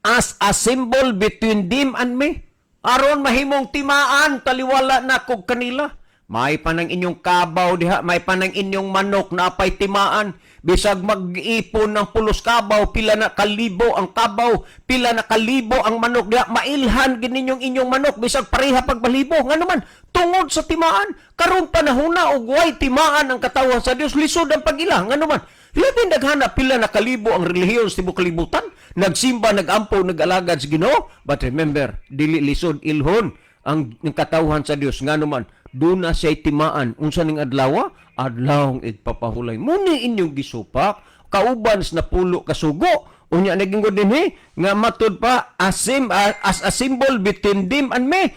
as a symbol between them and me. Aron mahimong timaan taliwala na kog kanila. May pa ng inyong kabaw diha, may pa ng inyong manok na apay timaan. Bisag mag-ipon ng pulos kabaw, pila na kalibo ang kabaw, pila na kalibo ang manok diha, mailhan gid ninyong inyong manok bisag pareha pagbalibo. Ngano man, tungod sa timaan, karon panahona og way timaan ang katawhan sa Dios, lisod ang pag-ila. Ngano man, labi naghana pila na kalibo ang relihiyon sa tibuok kalibutan, nagsimba, nagampo, nag-alagad sa Ginoo. But remember, dili lisod ilhon ang katawhan sa Dios, ngano man duna siya'y timaan. Unsa ning adlaw? Adlawng igpapahulay. Muni inyong gisupak kauban sa napulo kasugo. Unya naging dinhi nga matud pa as a symbol between them and me,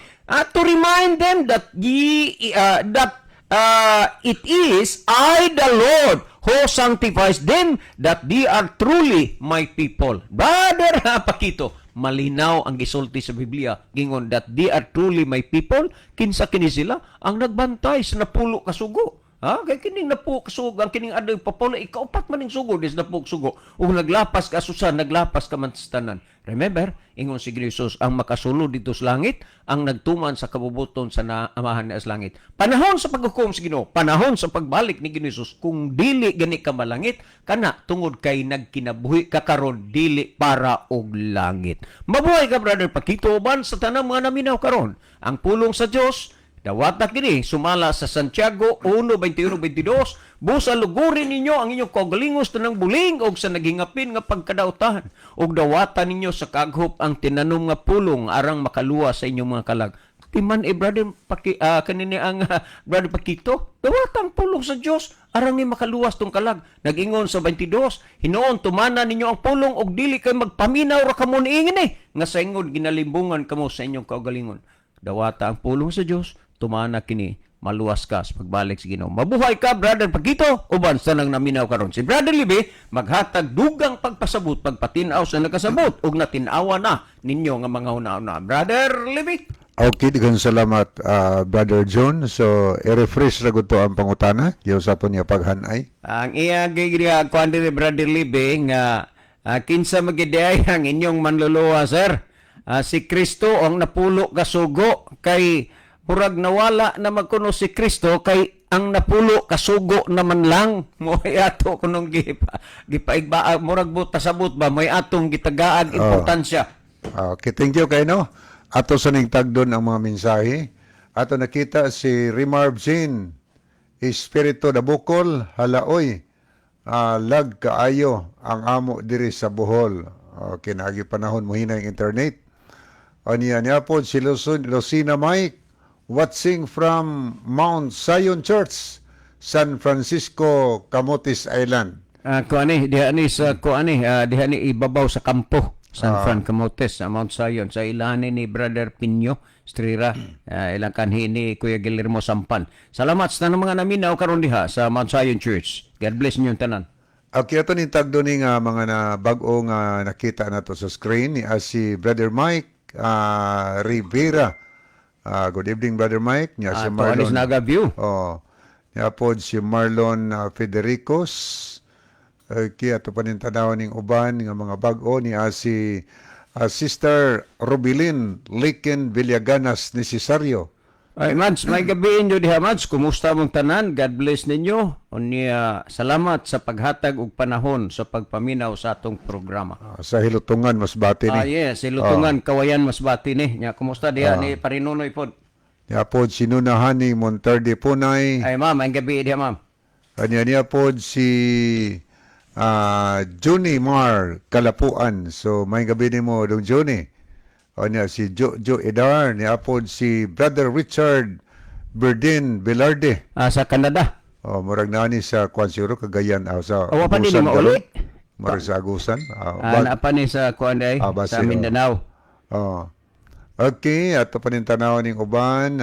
to remind them that ye that it is I the Lord who sanctifies them, that they are truly my people. Brother Pakito, malinaw ang gisulti sa Biblia. Gingon that they are truly my people. Kinsa kini sila? Ang nagbantay sa napulo kasugo. Ha? Kay kining napulo kasugo, ang kining adlaw papulo, ikaupat man ning sugo, dis napulo kasugo. Ug naglapas ka asusan, naglapas ka man sa tanan. Remember, ingon si Jesus, ang makasulod dito sa langit, ang nagtuman sa kabubuton sa Amahan na sa langit. Panahon sa paghukom sa Ginoo, panahon sa pagbalik ni Ginoo Jesus, kung dili gani ka malangit, kana tungod kay nagkinabuhi ka karon dili para og langit. Mabuhay ka, Brother Pakito, uban sa tanang mga naminaw karon. Ang pulong sa Dios dawata kini sumala sa Santiago 1:21-22, busa lugurin ninyo ang inyong kaugalingon sa tanang buling og sa naghingapin nga pagkadaotan, ug dawata ninyo sa kaghop ang tinanom nga pulong arang makaluwas sa inyong mga kalag. Timan eh, brother Paki, kanini ang Brother Pakito, dawata ang pulong sa Dios arang ni makaluwas tong kalag. Nag-ingon sa 22, hinuon tumana ninyo ang pulong og dili kay magpaminaw ra kamo niingin eh nga sa ingon ginalimbungan kamo sa inyong kaugalingon. Dawata ang pulong sa Dios, tumana kini, maluwas ka sa pagbalik sa Ginoo. Mabuhay ka, Brother Pakito, uban sa nang naminaw karon. Si Brother Libe maghatag dugang pagpasabot, pagpatinaw sa nakasabot ug natinawa na ninyo nga mga una-una. Brother Libe. Okay, daghang salamat, Brother John. So, i-refresh ra gud to ang pangutana, yung sa ato niya paghanay. Ang iya gigriya kuan diri, Brother Libe, nga kinsa magiday ang inyong manluluwa, sir? Si Kristo ang napulo ka sugo? Kay murag nawala na magkuno si Kristo kay ang napulo kasugo naman lang mo ato kunong gipaigba, murag buot pasabot ba may atong gitagaag importansya. Okay, thank you kay no. Ato sa ning tagdon ang mga mensahe. Ato nakita si Rimarv Jean, Espiritu da Bukol, halaoy. Lag kaayo ang amo diri sa Bohol. Okay, naagi panahon mo hina yung internet. Aniya niya po si Lucina Mike, watching from Mount Zion Church, San Francisco, Camotes Island. Kuan ni diha ni sa kuan ni diha ni ibabaw sa kampo San Fran Camotes sa Mount Zion sa ilani ni Brother Pinyo Estrera, ilang kanhi ni Kuya Guillermo Sampan. Salamat sa tanang mga naminaw karon diha sa Mount Zion Church. God bless ninyong tanan. Okay, ato ni tagdo ni nga mga na bag-o nga nakita nato sa screen ni si Brother Mike Rivera. Good evening, Brother Mike. Niya si To anis Marlon. Naga View. Oh. Niya pod si Marlon Federicos. Okay, ato pa ning tanaw ning uban nga mga bag-o ni si Sister Rubilin Liken Villaganas ni Cesario. Ay, Mads, may gabi inyo diha, Mads. Kumusta mong tanan? God bless ninyo. Unya, salamat sa paghatag og panahon sa pagpaminaw sa atong programa. Sa Hilutungan, Masbate ni. Ah, yes, Silutungan, Kawayan, Masbate ni. Nya, kumusta diha ni Parinunoy pod? Niya pod si Nunahani Monterde Punay. Ay, ma'am, ang gabi diha, ma'am. Kanya niya pod si Juni Mar Kalapuan. So may gabi nimo dong Juni. Kanya si Jo Edar, niya pod si Brother Richard Berdin Velarde. Ah, sa Canada. Oh, murag naa ni sa kwan siguro, Cagayan, sa Awa pa din Agusan mauli. karon. Murag sa Agusan. Naa pa ni sa kuan day, Base, sa Mindanao. Oh. Okay, ato pa ning tanaw ning uban.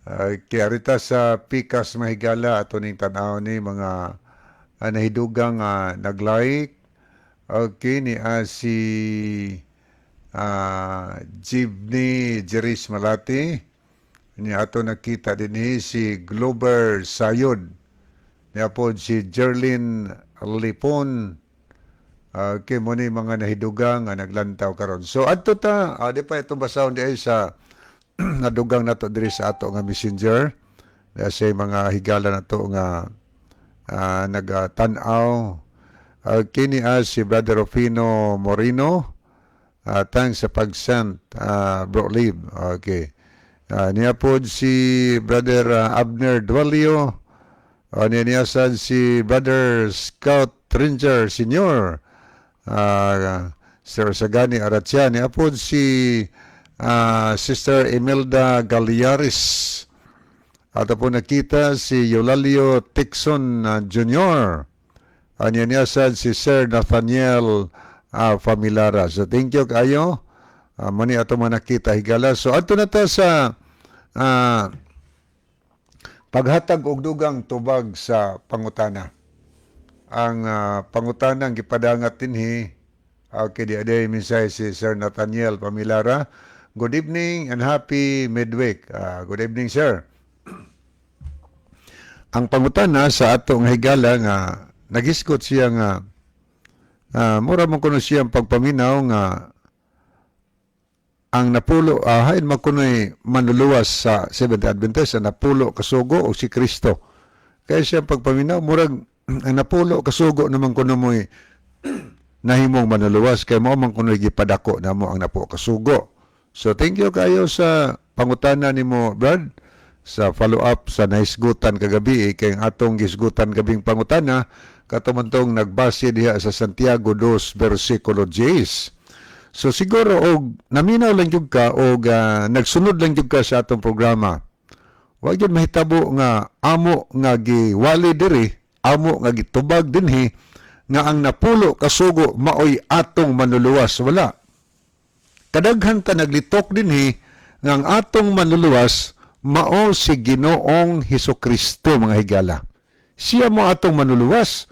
Okay, arita sa Pikas Mahigala ato ning tanaw ni mga nahidugang nag-like. Okay, ni si Jibni Jeris Malati. Ni ato nakita din si Glover Sayod. Niya po si Jerlyn Lipon. Okay, mo ni mga nahidugang nga naglantaw karon. So adto ta, di pa itong basahon di ay sa nadugang nato diri sa ato nga Messenger. Sa mga higala nato nga nagatan-aw. Kini si Brother Rufino Morino. Thanks sa pag-send, Bro Lib. Okay. Niya po si Brother Abner Dualio. Niya niya sad si Brother Scout Ranger Senior. Sir Sagani Aratsian. Niya po si Sister Imelda Galiaris. At po nakita si Eulalio Tixon Jr. Anya niya sad si Sir Nathaniel Familara. So thank you kayo. Mani ato man nakita higala. So adto na ta sa paghatag og dugang tubag sa pangutana. Ang pangutana ang gipadangat dinhi. Okay, di aday mensahe si Sir Nathaniel Pamilara. Good evening and happy midweek. Good evening, sir. Ang pangutana sa atong higala nga nagisgot siya nga mura mo kuno siyang pagpaminaw nga ang napulo hain man kuno'y manluluwas sa Seventh Adventist, ang napulo kasugo o si Kristo. Kaya siya pagpaminaw murag ang napulo kasugo naman kuno mo'y nahimong manluluwas kay mao man kuno'y gipadako namo ang napulo kasugo. So thank you kayo sa pangutana nimo, Brad, sa follow up sa nahisgutan kagabi eh, kay ang atong gisgutan gabing pangutana katumantong nagbase diha sa Santiago 2 versikulo 10. So siguro og naminaw lang jud ka og nagsunod lang jud ka sa atong programa. Wa jud mahitabo nga amo nga giwali diri, amo nga gitubag dinhi nga ang napulo kasugo maoy atong manluluwas, wala. Kadaghan ta naglitok dinhi nga ang atong manluluwas mao si Ginoong Hesukristo, mga higala. Siya mo atong manluluwas.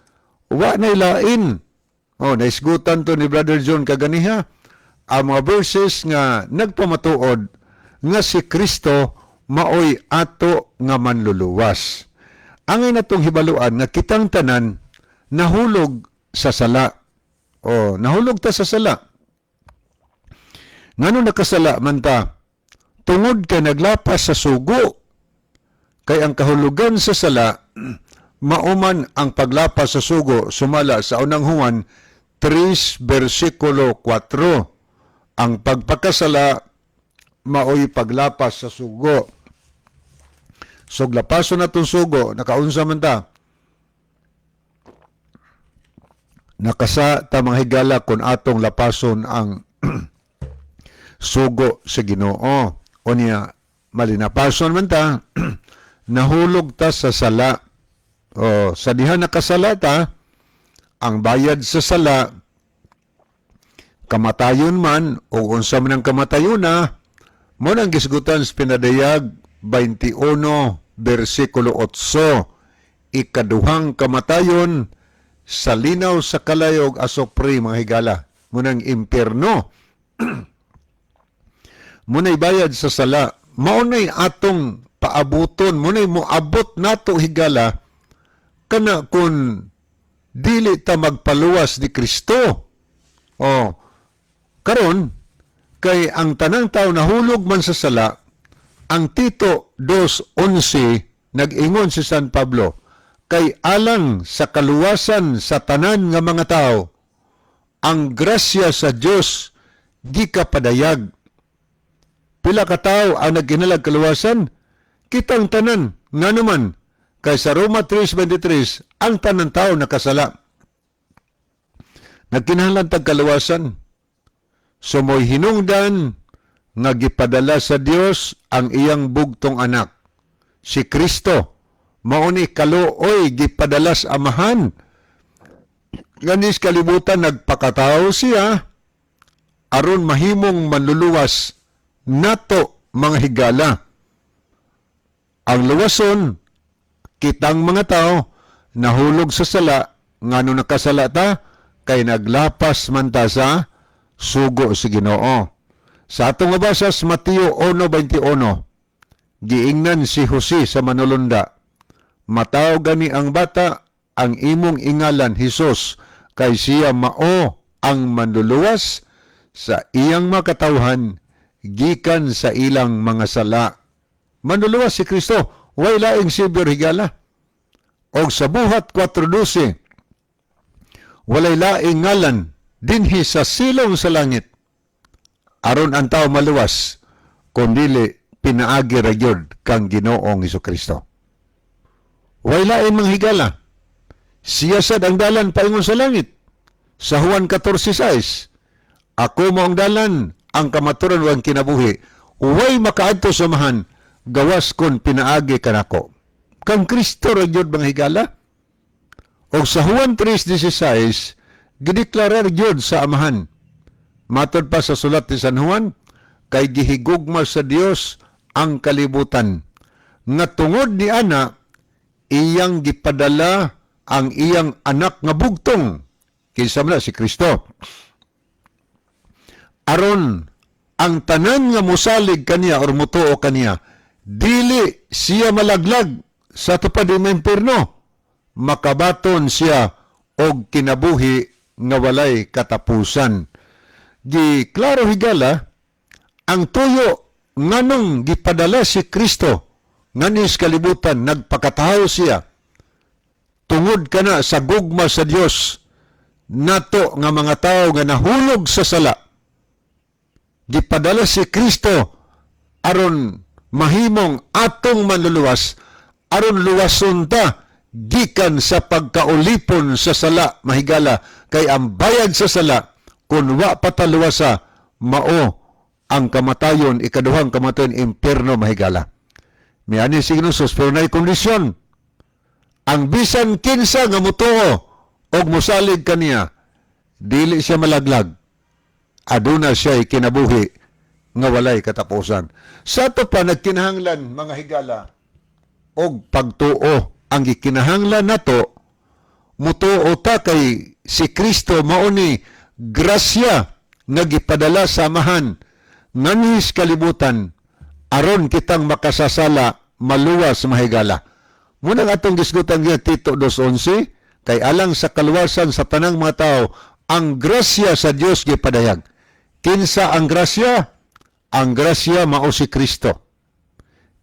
Wa na ilain. Oh, naisgutan to ni Brother John kaganiha. Ang mga verses nga nagpamatuod nga si Kristo maoy ato nga manluluwas. Angay natong hibaluan nga kitang tanan nahulog sa sala. Oh, nahulog ta sa sala. Ngano nakasala man ta? Tungod kay naglapas sa sugo. Kay ang kahulugan sa sala mauman ang paglapas sa sugo sumala sa Unang Juan 3 versikulo 4. Ang pagpakasala maoy paglapas sa sugo. So lapason natong sugo, nakaunsa man ta? Nakasa ta, mga higala, kung atong lapason ang sugo sa Ginoo. O niya, malinapason man ta, nahulog ta sa sala. O, sa diha nakasala ta, ang bayad sa sala, kamatayon man, o unsa man ang kamatayon na, mo nang gisgutan sa Pinadayag 21, versikulo 8, ikaduhang kamatayon sa linaw sa kalayog asopre, mga higala. Munang impierno. Muna'y bayad sa sala. Maunay atong paabuton, muna'y moabot nato, higala, kana kung dili ta magpaluwas ni Kristo. O, karon kay ang tanang tao nahulog man sa sala, ang Tito 2.11 nag-ingon si San Pablo, kay alang sa kaluwasan sa tanan nga mga tao, ang grasya sa Dios gikapadayag. Pila ka tao ang nagkinalag kaluwasan? Kitang tanan, nga naman, kay sa Roma 3.23, ang tanan tao nakasala. Nagkinahanglan tag kaluwasan. Sumoy hinungdan nga gipadala sa Dios ang iyang bugtong anak, si Kristo. Mao ni kaluoy gipadala sa Amahan. Nganis kalibutan nagpakatao siya aron mahimong manluluwas nato, mga higala. Ang luwason kitang mga tao nahulog sa sala. Ngano nakasala ta? Kay naglapas man ta sa sugo sa Ginoo. Sa atong mabasa sa Mateo 1:21, giingnan si Jose sa manulunda, "Matawo gani ang bata, ang imong ingalan Hesus, kay siya mao ang manluluwas sa iyang makatawhan gikan sa ilang mga sala." Manluluwas si Kristo, way laing savior, higala. Og sa Buhat 4:12, walay laing ngalan dinhi sa silong sa langit aron ang tao maluwas kundili pinaagi ra gyud kang Ginoong Kristo. Way lain, mga higala. Siya sad ang dalan paingon sa langit. Sa Juan 14:6, "Ako mao ang dalan, ang kamaturan ug ang kinabuhi. Way makaadto sa Amahan gawas kon pinaagi kanako." Kang Kristo ra gyud, mga higala. Og sa Juan 3:16, gideklarar gyud sa Amahan. Matod pa sa sulat ni San Juan, kay gihigugma sa Dios ang kalibutan nga tungod ni ana iyang gipadala ang iyang anak nga bugtong. Kinsa man na? Si Kristo. Aron ang tanan nga musalig kaniya or mutuo kaniya, dili siya malaglag sa tupad ng impierno, makabaton siya og kinabuhi nga walay katapusan. Gi klaro, higala, ang tuyo nganong gipadala si Kristo nganis kalibutan, nagpakatawo siya tungod kana sa gugma sa Dios nato nga mga tao nga nahulog sa sala. Gipadala si Kristo aron mahimong atong manluluwas, aron luwason ta gikan sa pagkaulipon sa sala, mahigala, kay ang bayad sa sala kung wa pa ta luwasa mao ang kamatayon, ikaduhang kamatayon, impierno, mahigala. Miani si Ginoo, pero naay kondisyon: ang bisan kinsa nga mutuo og mosalig kaniya, dili siya malaglag, aduna siya kinabuhi nga walay katapusan. Sa ato pa, nagkinahanglan, mga higala, og pagtuo. Ang gikinahanglan nato, mutuo ta kay si Kristo mao ni grasya nga gipadala sa Amahan nganhis kalibutan aron kitang makasasala maluwas, mahigala. Munang atong gisgutan gyud Tito 2:11, kay alang sa kaluwasan sa tanang mga tao ang grasya sa Dios gipadayag. Kinsa ang grasya? Ang grasya mao si Kristo.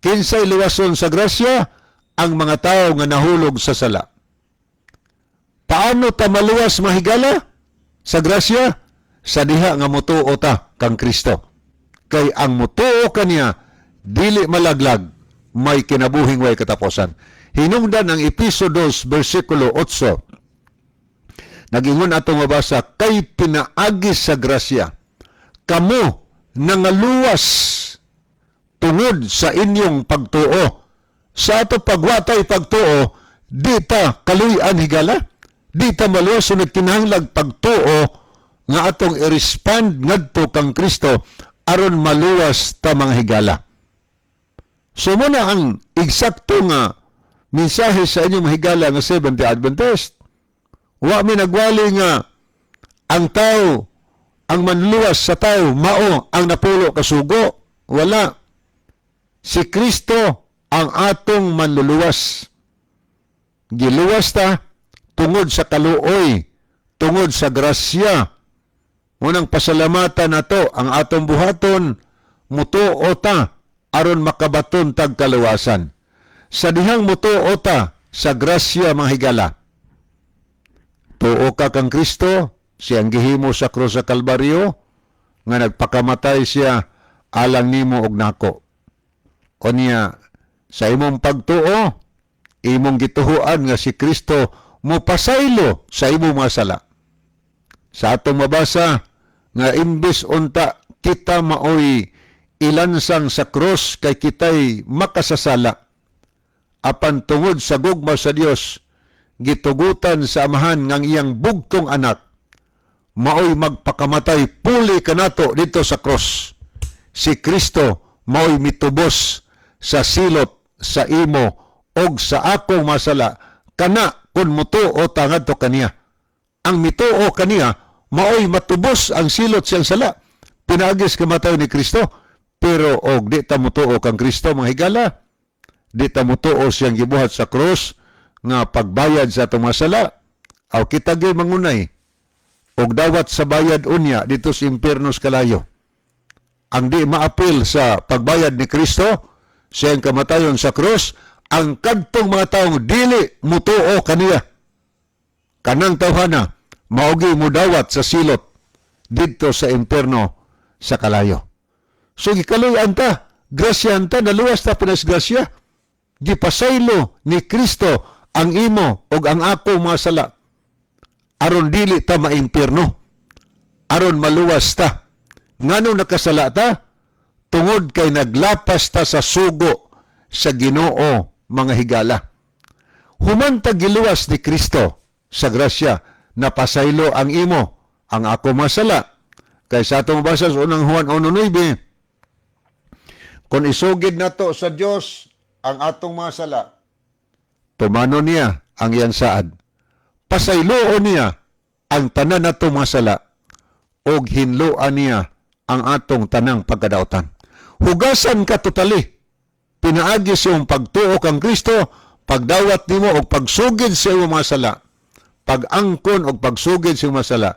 Kinsay luwason sa grasya? Ang mga tao nga nahulog sa sala. Paano ta maluwas, mahigala, sa grasya? Sa diha nga mutuo ta kang Kristo. Kay ang mutuo kaniya dili malaglag, may kinabuhing way katapusan. Hinungdan ang Episo 2 bersikulo 8. Nagingon atong mabasa, kay pinaagi sa grasya kamo nangaluwas tungod sa inyong pagtuo. Sa ato pag wa tay pagtuo, di ta kaluy-an, higala. Di ta maluwas. So nagkinahanglag pagtuo nga atong i-respond ngadto kang Kristo aron maluwas ta, mga higala. So muna ang eksakto nga mensahe sa inyong, mahigala, nga Seventh-day Adventist. Wa mi nagwali nga ang tao, ang manluwas sa tao, mao ang napulo ka sugo. Wala. Si Kristo ang atong manluluwas. Giluwas ta tungod sa kaluoy, tungod sa grasya. Unang pasalamatan nato ang atong buhaton, mutuo ta aron makabaton tag kaluwasan. Sa dihang mutuo ta sa grasya, mga higala, tuo ka kang Kristo, siyang gihimo sa krus sa Kalbaryo, nga nagpakamatay siya alang nimo og nako. Unya, sa imong pagtuo, imong gituhuan nga si Kristo mopasaylo sa imong mga sala. Sa atong mabasa nga imbis unta kita maoy ilansang sa krus kay kitay makasasala. Apan tungod sa gugma sa Dios, gitugutan sa Amahan ngang iyang bugtong anak maoy magpakamatay puli kanato dito sa cross. Si Kristo maoy mitubos sa silot sa imo og sa akong masala kana kun mutuo ta ngadto kaniya. Ang mituo kaniya maoy matubos ang silot siyang sala pinaagi sa kamatayon ni Kristo. Pero og di ta mutuo kang Kristo, mga higala, di ta mutuo siyang gibuhat sa cross nga pagbayad sa atong mga sala, aw kita gyud mangunay og dawat sa bayad unya dito sa impierno sa kalayo. Ang di maapil sa pagbayad ni Kristo, siyang kamatayon sa cross, ang kadtong mga taong dili mutuo kaniya, kanang tawhana maogi mudawat sa silot didto sa impierno sa kalayo. So gikaluy-an ta, grasyahan ta, naluwas ta pinas grasya. Gipasaylo ni Kristo ang imo og ang ako mga sala aron dili ta maimpierno, aron maluwas ta. Ngano nakasala ta? Tungod kay naglapas ta sa sugo sa Ginoo, mga higala. Human ta giluwas ni Kristo sa grasya, napasaylo ang imo, ang ako mga sala. Kay sa atong basa sa Unang Juan 1:9, kung isugid nato sa Dios ang atong mga sala, tumano niya ang iyang saad. Pasayloon niya ang tanan nato mga sala og hinloan niya ang atong tanang pagkadautan. Hugasan ka totally. Pinaagi sa iyong pagtuo kang Kristo, pagdawat nimo og pagsugid sa iyong mga sala, pag-angkon og pagsugid sa iyong mga sala,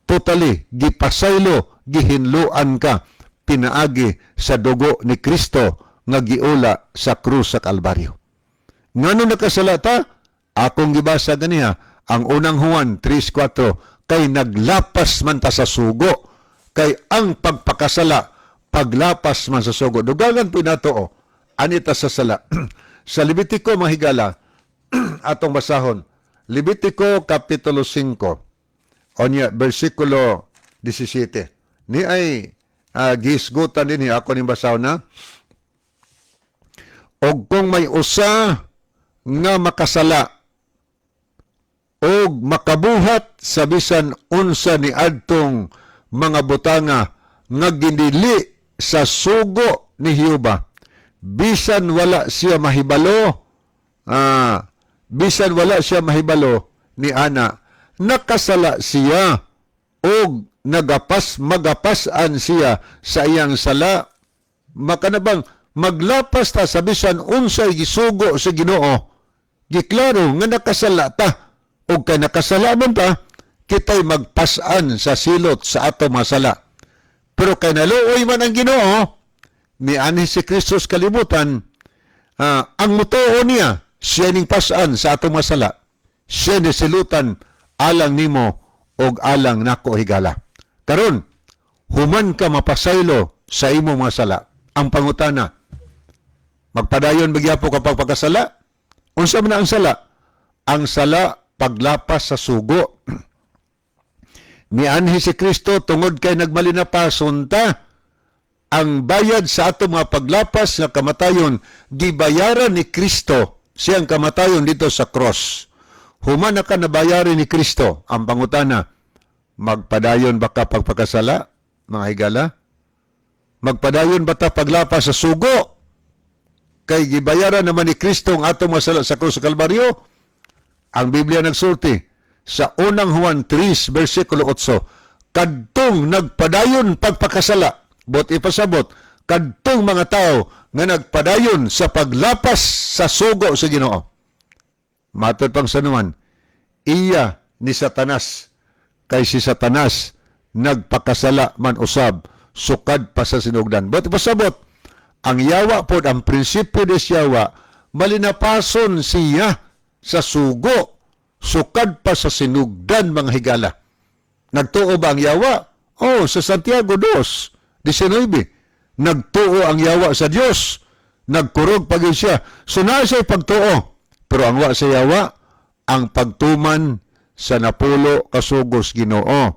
totally gipasaylo, gihinloan ka pinaagi sa dugo ni Kristo nga giula sa krus sa Kalbaryo. Ngano nakasala ta? Akong gibasa ganiha ang Unang Juan 3:4, kay naglapas man ta sa sugo. Kay ang pagpakasala, paglapas man sa sugo. Dugangan po nato o anita sa sala. Sa Levitico, mga higala, atong basahon. Levitico Kapitulo 5. Onya, versikulo 17. Ni ay gisgutan din ako ning basahon na. Og kung may usa nga makasala og makabuhat sa bisan unsa ni adtong mga butanga nga ginili sa sugo ni Jehova, bisan wala siya mahibalo, bisan wala siya mahibalo ni ana, nakasala siya og nagapas magapas-an siya sa iyang sala. Makanabang maglapas ta sa bisan unsay gisugo sa Ginoo, giklaro nga nakasala ta, ug kay nakasala man ta, kitay magpas-an sa silot sa ato mga sala. Pero kay naluoy man ang Ginoo, nianhi si Kristo sa kalibutan, ang mutuo niya, siya ning pas-an sa ato mga sala, siya ni silutan alang nimo og alang nako, higala. Karon, human ka mapasaylo sa imo mga sala, ang pangutana, magpadayon ba gyapon ka pagpakasala? Unsa man ang sala? Ang sala, paglapas sa sugo. Mianhi si Kristo tungod kay nagmalinapason ta. Ang bayad sa ato mga paglapas nga kamatayon, gibayaran ni Kristo siyang kamatayon dito sa cross. Human na ka nabayaran ni Kristo, ang pangutana, magpadayon ba ka pagpakasala, mga higala? Magpadayon ba ta paglapas sa sugo? Kay gibayaran naman ni Kristo ang atong mga sala sa krus sa Kalbaryo. Ang Biblia nagsulti sa Unang Juan 3 versikulo 8, kadtong nagpadayon pagpakasala, bot ipasabot, kadtong mga tao nga nagpadayon sa paglapas sa sugo sa Ginoo. Matod pang sanuman, iya ni Satanas, kay si Satanas nagpakasala man usab sukad pa sa sinugdan. Bot ipasabot, ang yawa pod, ang prinsipyo des yawa, malinapason siya sa sugo sukad pa sa sinugdan, mga higala. Nagtuo ba ang yawa? Oh, sa Santiago 2:19. Nagtuo ang yawa sa Dios. Nagkurog pa gyud siya. So naa siya'y pagtuo. Pero ang wa sa yawa, ang pagtuman sa 10 ka sugos Ginoo.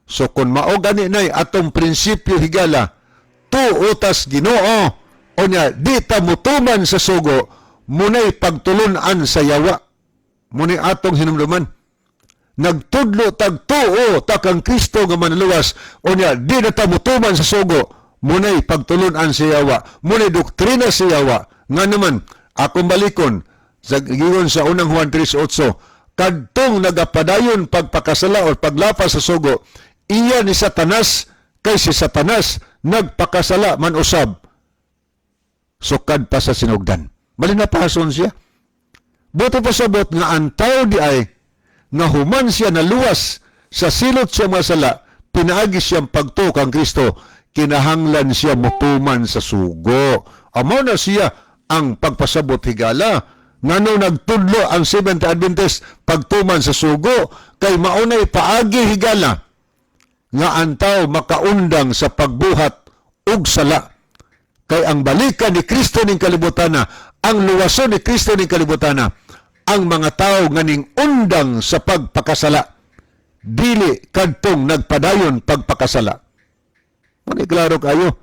So kung mao gani nay atong prinsipyo, higala, tuo tas Ginoo, unya di ta mutuman sa sugo, Munay pagtulunan sa yawa. Munay atong hinumduman. Nagtudlo tag tuo ta kang Kristo nga manluwas, unya di na ta mutuman sa sugo, munay pagtulunan sa yawa, munay doktrina sa yawa. Nga naman, akong balikon sa gigon sa Unang Juan 3:8, kadtong nagapadayon pagpakasala o paglapas sa sugo, iya ni Satanas, kay si Satanas nagpakasala man usab sukad pa sa sinugdan. Malinapason siya. Buto pasabot nga ang tao di ay nga human siya naluwas sa silot siya masala, pinaagi siyang pagtuo kang Kristo, kinahanglan siya mutuman sa sugo. Amo na siya ang pagpasabot, higala. Ngano nagtudlo ang Seventh Adventist pagtuman sa sugo? Kay maunay paagi, higala, nga ang tao makaundang sa pagbuhat og sala. Kay ang balikan ni Kristo ning kalibutana, ang luwason ni Kristo ning kalibutana, ang mga tao nga ning undang sa pagpakasala, dili kadtong nagpadayon pagpakasala. Mani klaro kayo.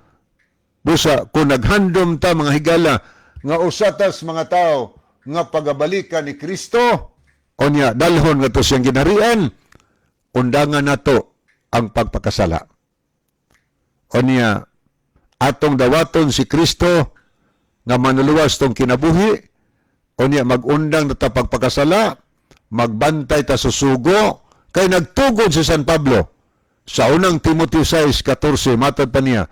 Busa kung naghandom ta, mga higala, nga usa tas mga tao nga pagabalikan ni Kristo, onya dalhon nga to siyang ginarian, undangan nato ang pagpakasala. Onya atong dawaton si Kristo nga manuluwas tong kinabuhi, unya magundang na ta pagpakasala, magbantay ta susugo, kay nagtugod si San Pablo sa Unang Timoteo 6:14, matod pa niya,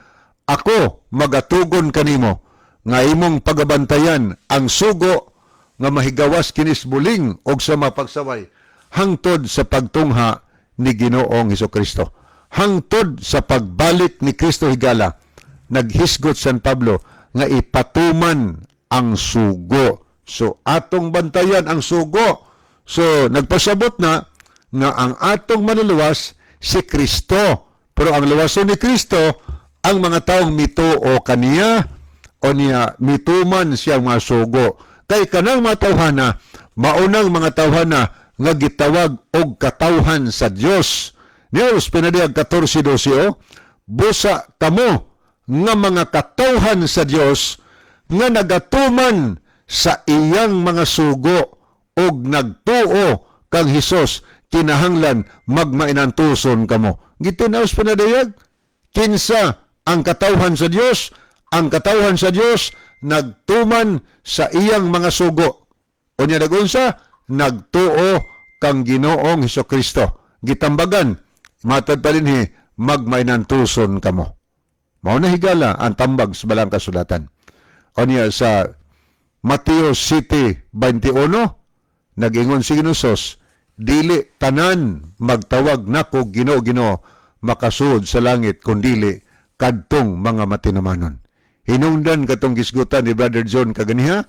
"Ako magatugon kanimo nga imong pagabantayan ang sugo nga mahigawas kinis buling og sa mapagsaway hangtod sa pagtungha ni Ginoong Kristo." Hangtod sa pagbalik ni Kristo, higala, naghisgot San Pablo nga ipatuman ang sugo. So atong bantayan ang sugo. So nagpasabot na nga ang atong manluluwas si Kristo. Pero ang luwason ni Kristo ang mga taong mituo kaniya o niya mituman siya mga sugo. Kay kanang mga tawhana, maunang mga tawhana nga gitawag og katawhan sa Dios. Nios pinadiyag 14:12, oh, "Busa kamo nga mga katawhan sa Dios nga nagatuman sa iyang mga sugo og nagtuo kang Hesus, kinahanglan magmainantuson kamo." Gitinaos pinadayag kinsa ang katawhan sa Dios? Ang katawhan sa Dios nagtuman sa iyang mga sugo. Unya nagunsa? Nagtuo kang Ginoong Hesus Kristo. Gitambagan matad pa dinhi, magmainantuson kamo. Mao na, higala, ang tambag sa Balang Kasulatan. Unya sa Mateo 7:21, nag-ingon si Ginosos, "Dili tanan magtawag nako Ginoo, Ginoo makasuod sa langit, kundili kadtong mga matinumanon." Hinungdan katong gisgutan ni Brother John kaganiha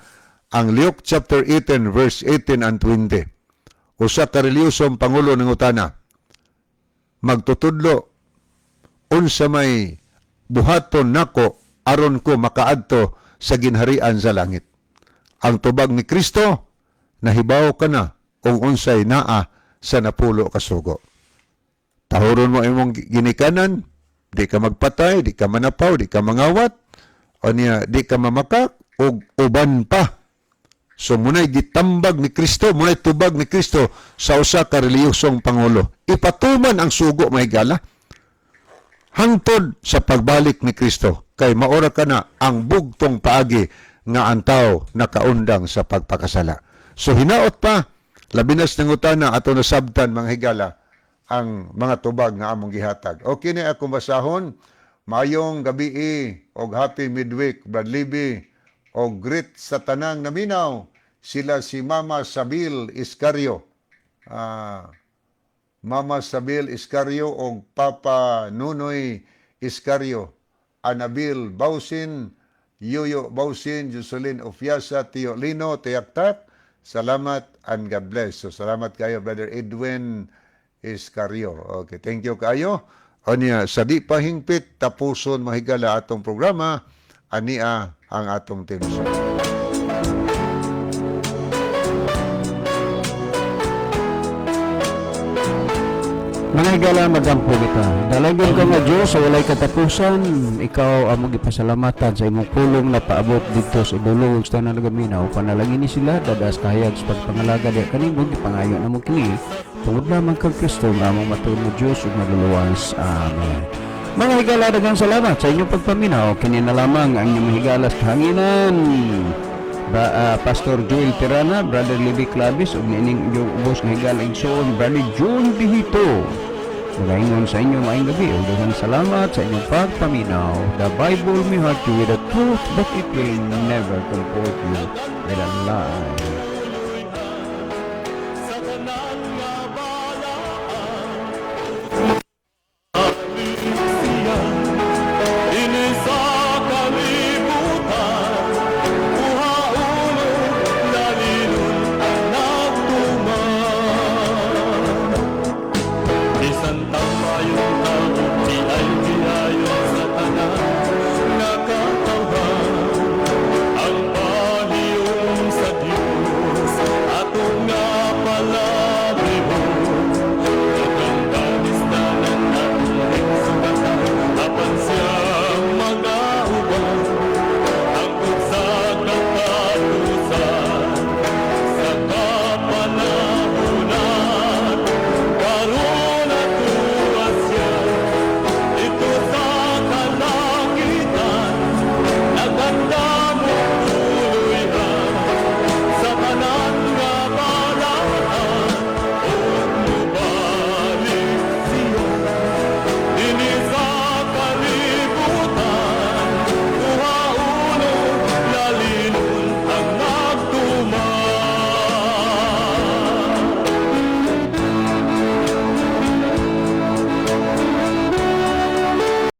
ang Luke chapter 18 verse 18 and 20. Usa ka reliyosong pangulo nangutana, "Magtutudlo, unsa may buhaton nako aron ko makaadto sa ginharian sa langit?" Ang tubag ni Kristo, "Nahibaw ka na kung unsay naa sa 10 ka sugo. Tahuron mo imong ginikanan, di ka magpatay, di ka manapaw, di ka mangawat, o niya, di ka mamakak, ug uban pa." So munay gitambag ni Kristo, munay tubag ni Kristo sa usa ka reliyosong pangulo. Ipatuman ang sugo, mahigala, hangtod sa pagbalik ni Kristo, kay maora kana ang bugtong paagi nga ang tao nakaundang sa pagpakasala. So hinaot pa, labi nas nangutana, ato nasabtan, mga higala, ang mga tubag nga among gihatag. Okay na akong basahon. Maayong gabi og happy midweek, Brad Libby, og greet sa tanang naminaw, sila si Mama Sabil Iscario. Mama Sabil Iscario og Papa Nunoy Iscario, Anabil Bausin, Yoyo Bausin, Jocelyn Ofiasa, Tio Lino, Tiyaktak. Salamat and God bless. So salamat kayo, Brother Edwin Iscario. Okay, thank you kayo. Onya, sa di pa hingpit tapuson, mahigala, atong programa, ania ang atong theme song. Mga higala, magampo kita. Dalagan ka nga Diyos sa walay katapusan, ikaw among gipasalamatan sa imong pulong na paabot dito sa idulong sa tanan nagaminaw. Panalangin ni sila dadas kahayag sa pagpangalaga diya kanimo. Gipangayo namo kini tungod lamang kang Kristo nga among matuod nga Diyos ug Manluluwas. Amen. Mga higala, daghang salamat sa inyong pagpaminaw. Kini na lamang ang inyong higala sa kahanginan. Ba, Pastor Joel Tirana, Brother Libby Clavis, ug niining inyong ubos nga higala igsoon, Brother June Bihito. Magaingon sa inyo maayong gabi ug daghang salamat sa inyong pagpaminaw. The Bible may hurt you with the truth, but it will never comfort you with a lie.